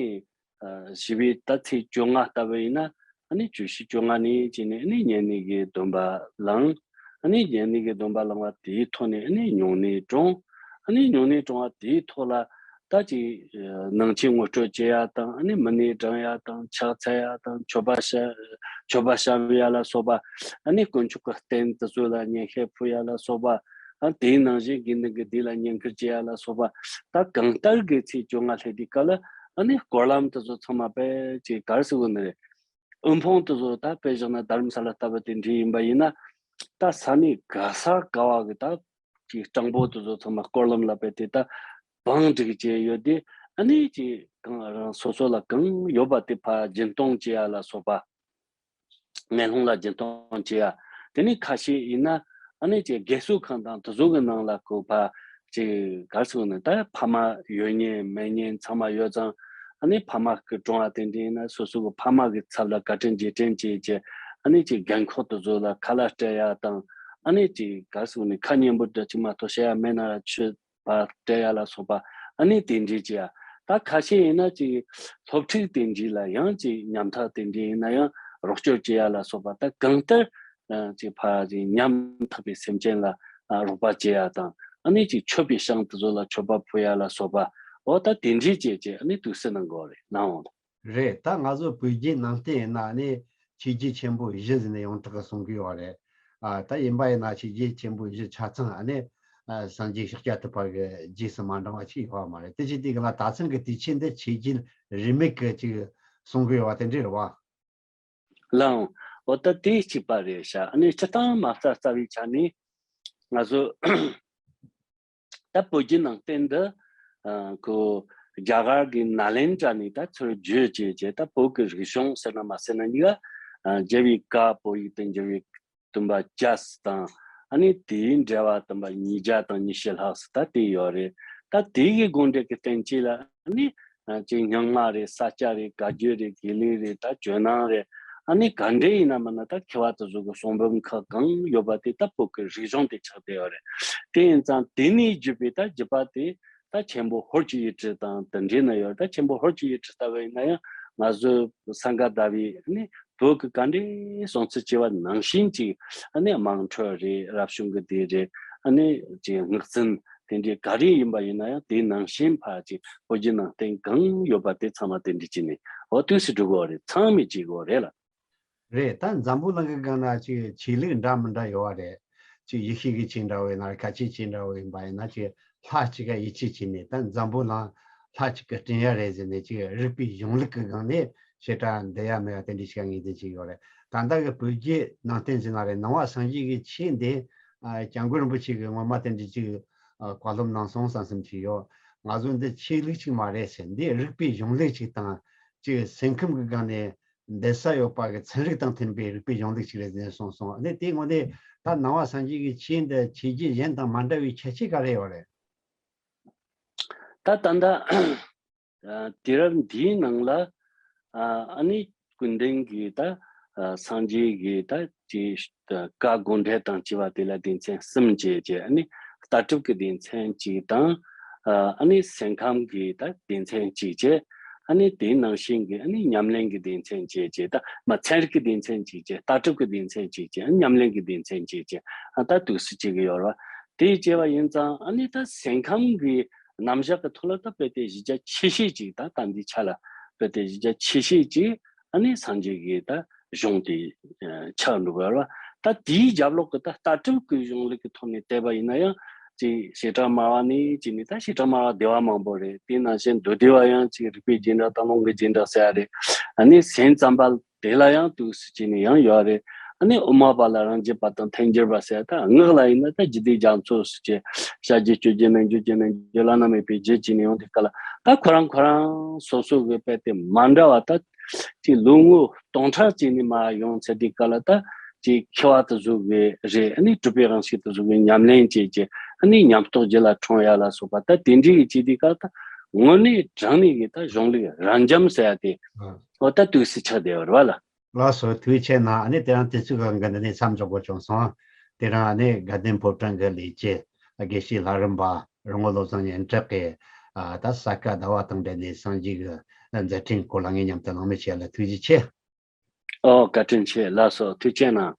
ཨ། བྱིས་པའི་ད་ཚེས་བཅོ་ལྔ་ལྟ་བུ་ཡིན་ན། ཨ་ནི་བཅུ་བཞི་བཅོ་ལྔ་ནས་བྱས་ནས་ཨ་ནི་བསྙེན་གནས་ཀྱི་སྡོམ་པ་བླངས། ཨ་ནི་བསྙེན་གནས་ཀྱི་སྡོམ་པ་བླངས་པ་དེའི་ཐོག་ནས་ཨ་ནི་སྨྱུང་གནས་བཀྲོངས། ཨ་ནི་སྨྱུང་གནས་བཀྲོངས་པ་དེའི་ཐོག་ལ་ད་ཅིག་ནང་ཆོས་ངོ་སྤྲོད་བྱེད་ཡ་དང་། ཨ་ནི་མི་ནད་བགྲང་ཡ་དང་། ཕྱག་འཚལ་ཡ་དང་། མཆོད་པ་བཤམ། མཆོད་པ་བཤམ་ཡ་ལ་སོགས་པ། ཨ་ནི་དཀོན་མཆོག་གི་རྟེན་དེ་ཚོ་ལ་བསྙེན་བཤགས་ཕུལ་ཡ་ལ་སོགས་པ། ཨ། དེའི་ནང་བཞིན་དགེ་འདུན་གྱི་སྡེ་ལ་བསྙེན་བཀུར་བྱེད་ཡ་ལ་སོགས་པ། ད་གང་ལྟར་གྱི་ཚེས་བཅོ་ལྔ་སླེབས་དུས་སྐབས་ལ་ཨ་ནི་སྐོར་ལམ་དེ་ཚོ་ཚང་མ་རྦད་ཅིག་ག་རེ་ཟེར་དགོས་ནི་རེད། དབུལ་ཕོངས་དེ་ཚོ་ད་དཔེ་བཞག་ན་རྡ་རམ་ས་ལ་ལྟ་བུ་དེ་འདྲ་ཡིན་པ་ཡིན་ན། ད་ས་གནས་ག་ས་ག་བ་གི་ད་ཅིག་སྤྲང་པོ་དེ་ཚོ་ཚང་མ་སྐོར་ལམ་ལ་རྦད་དེ་ད་བང་སྒྲིག་བྱས་ཡོད་དེ། ཨ་ནི་ཅིག་གང་རང་སོ་སོ་ལ་གང་ཡོད་པ་དེ་ཕར་སྦྱིན་གཏོང་བྱེད་ཡ་ལ་སོགས་པ། ངན་སློང་ལ་སྦྱིན་གཏོང་བྱེད་ཡ། དེ་ནས་ཁ་ཤས་ཡིན་ན་ཨ་ནི་ཅིག་དགེ་གསོ་ཁང་དང་དེ་ཚོ་གི་ནང་ལ་ཁོ་ཕར་ཅིག་ག་རེ་ཟེར་ན། ད་ཕ་མ་ཡོད་མཁན་མེད་མཁན་ཚང་མ་ཡོད་ཙང་། ཨ་ནི་ཕ་མ་གི་གྲོངས་པ་དེ་འདྲ་ཡིན་ན་སོ་སོ་གི་ཕ་མ་གི་ཚབ་ལ་བཀའ་དྲིན་རྗེས་དྲན་བྱེད་བྱས། ཨ་ནི་ཅིག་རྒན་འཁོགས་དེ་ཚོ་ལ་ཁ་ལག་སྤྲད་ཡ་དང་། ཨ་ནི་ཅིག་ག་རེ་ཟེར་ན། ཁ་སྙན་པོ་འདྲ་ཅིག་མ་གཏོགས་བཤད་ཡ་མེད་ན་ར་ཆོས་པ་སྤྲད་ཡ་ལ་སོགས་པ། ཨ་ནི་དེ་འདྲའི་བྱེད་ཡ། ད་ཁ་ཤས་ཡིན་ན་ཅིག་སློབ་ཕྲུག་དེ་འདྲའི་ལ་ཡང་ཅིག་ཉམ་ཐག་དེ་འདྲའི་ཡིན་ན་ཡང་རོགས་སྐྱོར་བྱེད་ཡ་ལ་སོགས་པ། ད་གང་ལྟར་ཅིག་ཕར་ཅིག་ཉམ་ཐག་པའི་སེམས་ཅན་ལ་རོགས་པ་བྱེད་ཡ་དང་། ཨ་ནི་ཅིག་མཆོད་པའི་ཞིང་དེ་ཚོ་ལ་མཆོད་པ་ཕུལ་ཡ་ལ་སོགས་པ། འོ་ད་དེ་འདྲའི་བྱས་བྱས་ཨ་ནི་དུས་སུ་གནང་དགོས་རེད། གནང་འོང་། རེད། ད་ང་ཚོ་བོད་བརྒྱུད་ནང་བསྟན་ཡིན་ན་ནི་ཆོས་བརྒྱུད་ཆེན་པོ་བཞི་ཟེར་ནས་ཡོངས་གྲགས་གི་གསུང་གི་ཡོད་རེད། ཨ། ད་ཡིན་པ་ཡིན་ན་ཆོས་བརྒྱུད་ཆེན་པོ་བཞི་ཆ་ཚང་ཨ་ནི། ཨ། སངས་རྒྱས་ཤཱཀྱ་ཐུབ་པ་གི་རྗེས་སུ་མ་འབྲང་བ་ཅིག་ཡོད་མ་རེད། དེ་བྱས་དུས་ལ་ད་ཚང་གི་དུས་ཆེན་འདི་ཆོས་བརྒྱུད་རིས་མེད་ཀྱི་ཅིག་གསུང་གི་ཡོད་པ་དེ་འདྲ་རེད་བ། ལགས་འོང་། འོ་ད་དེ་གཅིག་པ་རེད་ཤག་ཨ་ནི་སྤྱིར་བཏང་མ་རྩ་རྩ་བའི་ཆ་ནས་ང་ཚོ་ད་བོད་བརྒྱུད་ནང་བསྟན་འདི། ཨ། ཁོ་རྒྱ་གར་གྱི་ནཱ་ལེནྡྲ་ནས་ད་ཚུར་བརྒྱུད་བྱས་བྱས། ད་བོད་ཀྱི་རིག་གཞུང་ཟེར་ན་མ་ཟེར་ན་གཉིས་ཀ། ཨ། རྒྱལ་བའི་བཀའ་བོད་ཡིག་ཏུ་འགྱུར་བའི་བསྟན་པ་བརྒྱ་དང་། ཨ་ནི་དེའི་འགྲེལ་པ་བསྟན་པ་ཉིས་བརྒྱ་དང་ཉི་ཤུ་ལྷག་ཙམ་ད་དེ་ཡོད་རེད། ད་དེ་གི་དགོངས་འགྲེལ་གྱི་བསྟན་བཅོས་ལ་ཨ་ནི། ཨ། ཅིག་རྙིང་མ་རེད། ས་སྐྱ་རེད། བཀའ་བརྒྱུད་རེད། དགེ་ལུགས་རེད། ད་ཇོ་ནང་རེད། ཨ་ནི་ག་འདྲ་ཡིན་ན་མིན་ན་ད་མཁས་པ་དེ་ཚོ་གི་གསུང་འབུམ་ཁག་གང་ཡོད་པ་དེ་ད་བོད་ཀྱི་རིག་གཞུང་དེ་ཆགས་བསྡད་ཡོད་རེད། དེ་ཡིན་ཙང་དེ་ནས་བརྒྱུད་པའི་ད་བརྒྱུད་པ་དེ་ད་ཆེན་པོ་ཧོར་གྱི་ཡིག་ཕྲེང་དང་དེ་འདྲ་ན་ཡོད། ད་ཆེན་པོ་ཧོར་གྱི་ཡིག་ཕྲེང་ལྟ་བུ་ཡིན་ན་ཡང་ང་ཚོ་སངས་རྒྱས་ཟླ་བའི་ཨ་ནི་བོད་ཀྱི་བཀའ་འགྲེལ་གསུང་ཚུལ་བྱས་པ་ནང་བཞིན་ཅིག་ཨ་ནི་དམངས་ཁྲོད་རེད། རབ་བྱུང་གི་སྡེ་རེད། ཨ་ནི་ཅིག་སྔགས་ཚན་དེ་འདྲའི་ག་རེ་ཡིན་པ་ཡིན་ན་ཡང་དེ་ནང་བཞིན་ཕར་ཅིག་བོད་བརྒྱུད་ནང་བསྟན་གང་ཡོད་པ་དེ་ཚང་མ་དེ་འདྲ་བྱས་ནས་འོ་དུས་སུ་འགྲོ་གི་ཡོད་རེད། ཚང་མས་བྱེད་དགོས་རེད་ལ། རེད། ད་འཛམ་བུ་གླིང་གི་སྒང་ན་ཅིག་ཆོས་ལུགས་འདྲ་མི་འདྲ་ཡོད་པ་རེད། ཅིག་ཡེ་ཤུ་གི་ཆོས་འདྲ་བོ་ཡིན་ན་རེད། ག་ཆོས་ཆོས་འདྲ་བོ་ཡིན་པ་ཡིན་ན་ཅིག་ལྷ་གཅིག་ག་ཡིད་ཆེས་བྱས་ནས་ད་འཛམ་བུ་གླིང་ལྷ་གཅིག་གི་སྤྲིན་ཡ་རེད་ཟེར་ནས་ཅིག་རིག་པའི་གཞུང་ལུགས་ཀྱི་སྒང་ནས་བྱེ་བྲག་འདི་ཡ་མེད་ཡ་དེ་འདྲ་ཞིག་ངེས་འཛིན་བྱེད་ཀྱི་ཡོད་རེད། ད་ལྟ་གི་བོད་བརྒྱུད་ནང་བསྟན་ཟེར་ན་རེད། ནང་པ་སངས་རྒྱས་ཀྱི་ཆོས་འདི། ཨ། སྐྱབས་མགོན་རིན་པོ་ཆེ་གིས་སྔོན་མ་དེ་འདྲ་ཅིག་ཨ། བཀའ་སློབ་གནང་སོང་བསམ་བསམ་ཅིག་ཡོད། ང་ཚོ་འདི་ཆོས་ལུགས་གཅིག་མ་རེད་ཟེར། འདི་རིག་པའི་གཞུང་ལུགས་གཅིག་དང་ཅིག་སེམས་ཁམས་ཀྱི་སྒང་ནས་འདི་ས་ཡོད་པ་གི་ཚན་རིག་དང་མཐུན་པའི་རིག་པའི་གཞུང་ལུགས་ཤིག་རེད་ཟེར་གསུངས་སོང་། ཨ་ནི་དེའི་ངོས་ནས་ད་ནང་པ་སངས་རྒྱས་ཀྱི་ཆོས་འདི་ཆོས་བརྒྱུད་གཞན་དང་མ་འདྲ་བའི་ཁྱད་ཆོས་ག་རེ་ཡོད་རེད། ད་ད་ལྟ་ཨ། དུས་རབས་འདིའི་ནང་ལ་ཨ། ཨ་ནི་ཀུན་ལྡན་གྱི་ད་ སངས་རྒྱས་ཀྱི་ད་ཅིག་བཀའ་དགོངས་འགྲེལ་དང་བཅས་པ་དེ་ལ་སྡེ་ཚན་གསུམ་བྱས་བྱས། ཨ་ནི་ལྟ་གྲུབ་ཀྱི་སྡེ་ཚན་གཅིག་དང་། ཨ་ནི་སེམས་ཁམས་ཀྱི་ད་སྡེ་ཚན་གཅིག་བྱས། ཨ་ནི་དེའི་ནང་བཞིན་གྱི་ཨ་ནི་ཉམས་ལེན་གྱི་སྡེ་ཚན་བྱས་བྱས། ད་མ་ཚན་རིག་གི་སྡེ་ཚན་གཅིག་བྱས། ལྟ་གྲུབ་ཀྱི་སྡེ་ཚན་གཅིག་བྱས། ཨ་ནི་ཉམས་ལེན་གྱི་སྡེ་ཚན་གཅིག་བྱས། ཨ་ད་དུས་སུ་བྱེད་ཀྱི་ཡོད་རེད་བ། དེ་བྱས་པ་ཡིན་ཙང་ཨ་ནི་ད་སེམས་ཁམས་ཀྱི་རྣམ་གཞག་གི་ཐོག་ལ་ད་དཔེ་དེ་གཞི་རྒྱ་ཆེ་ཤོས་ཅིག་ད་ད་འདི་ཆ་ལ་དཔེ་དེ་གཞི་རྒྱ་ཆེ་ཤོས་ཅིག་ཨ་ནི་སངས་རྒྱས་ཀྱི་ད་གཞུང་དེ་ཆགས་འགྲོ་གི་ཡོད་རེད་བ། ད་དེའི་རྒྱབ་ལོགས་ཀྱི་ད་ལྟ་གྲུབ་ཀྱི་གཞུང་ལུགས་ཀྱི་ཐོག་ནས་བལྟས་པ་ཡིན་ན་ཡང་ཅིག་བྱེ་བྲག་སྨྲ་བ་ནས་ཅིག་ནས་ད་བྱེ་བྲག་སྨྲ་བ་སྡེ་བ་མང་པོ་རེད། དེ་ནང་བཞིན་མདོ་སྡེ་བ་ཡང་ཅིག་རིགས་པའི་རྗེས་འབྲང་དང་ལུང་གི་རྗེས་འབྲང་ཟེར་ཡ་རེད། ཨ་ནི་སེམས་ཙམ་པ་དེ་ལ་ཡང་དུས་སུ་བྱས་ནས་ཡང་ཡོད་རེད། ཨ་ནི་དབུ་མ་པ་ལ་རང་རྒྱུད་པ་དང་ཐལ་འགྱུར་བ་ཟེར། ད་སྔགས་ལ་ཡིན་ན་ད་རྒྱུད་སྡེ་རྒྱ་མཚོ་ཟེར་བྱས། བྱ་རྒྱུད་སྤྱོད་རྒྱུད་རྣལ་འབྱོར་རྒྱུད་རྣལ་འབྱོར་རྒྱུད་བླ་ན་མེད་པའི་རྒྱུད་བྱས་ནས་ཡོང་དུས་སྐབས་ལ་ད་ཁོ་རང་ཁོ་རང་སོ་སོ་གི་དཔེ་དེ་མ་འདྲ་བ་ད་ཅིག་ལོ་ངོ་སྟོང་ཕྲག་ཅིག་ནས་མར་ཡོང་ཚར་དུས་སྐབས་ལ་ད་ཅིག་མཁས་པ་དེ་ཚོ་གི་རེད། ཨ་ནི་གྲུབ་པའི་དབང་ཕྱུག་དེ་ཚོ་གི་ཉམས་ལེན་བྱས་བྱས། ཨ་ནི་ཉམས་རྟོགས་རྒྱུད་ལ་འཁྲུངས་ཡ་ལ་སོགས་པ་ད་དེ་འདྲའི་གི་བྱས་དུས་སྐབས་ད་དངོས་གནས་དྲང་གནས་ཀྱི་ད་གཞུང་ལུགས་རབ་འབྱམས་ཟེར་ཡ་དེ། ཨ། འོ་ད་དུས་སུ་ཆགས་བསྡད་ཡོད་རེད་བ་ལ། ལགས་སོ། ཐུགས་རྗེ་ཆེ་གནང་། ཨ་ནི་དེ་རིང་དུས་ཚོད་གང་གི་འདི་ནས་མཚམས་འཇོག་དགོས་བྱུང་སོང་། དེ་རིང་ཨ་ནི་དགའ་ལྡན་ཕོ་བྲང་གི་ལས་བྱེད་དགེ་བཤེས་ལྷ་རམས་པ་རོང་བོ་བློ་བཟང་སྙན་གྲགས་ཀྱིས། ཨ། ད་ས་ག་ཟླ་བ་དང་འབྲེལ་ནས་སངས་རྒྱས་ཀྱི་མཛད་འཕྲིན་སྐོར་ལ་ངའི་མཉམ་དུ་གླེང་མོལ་བྱས་ལ་ཐུགས་རྗེ་ཆེ། ཨོ། བཀའ་དྲིན་ཆེ། ལགས་སོ། ཐུགས་རྗེ་གནང་།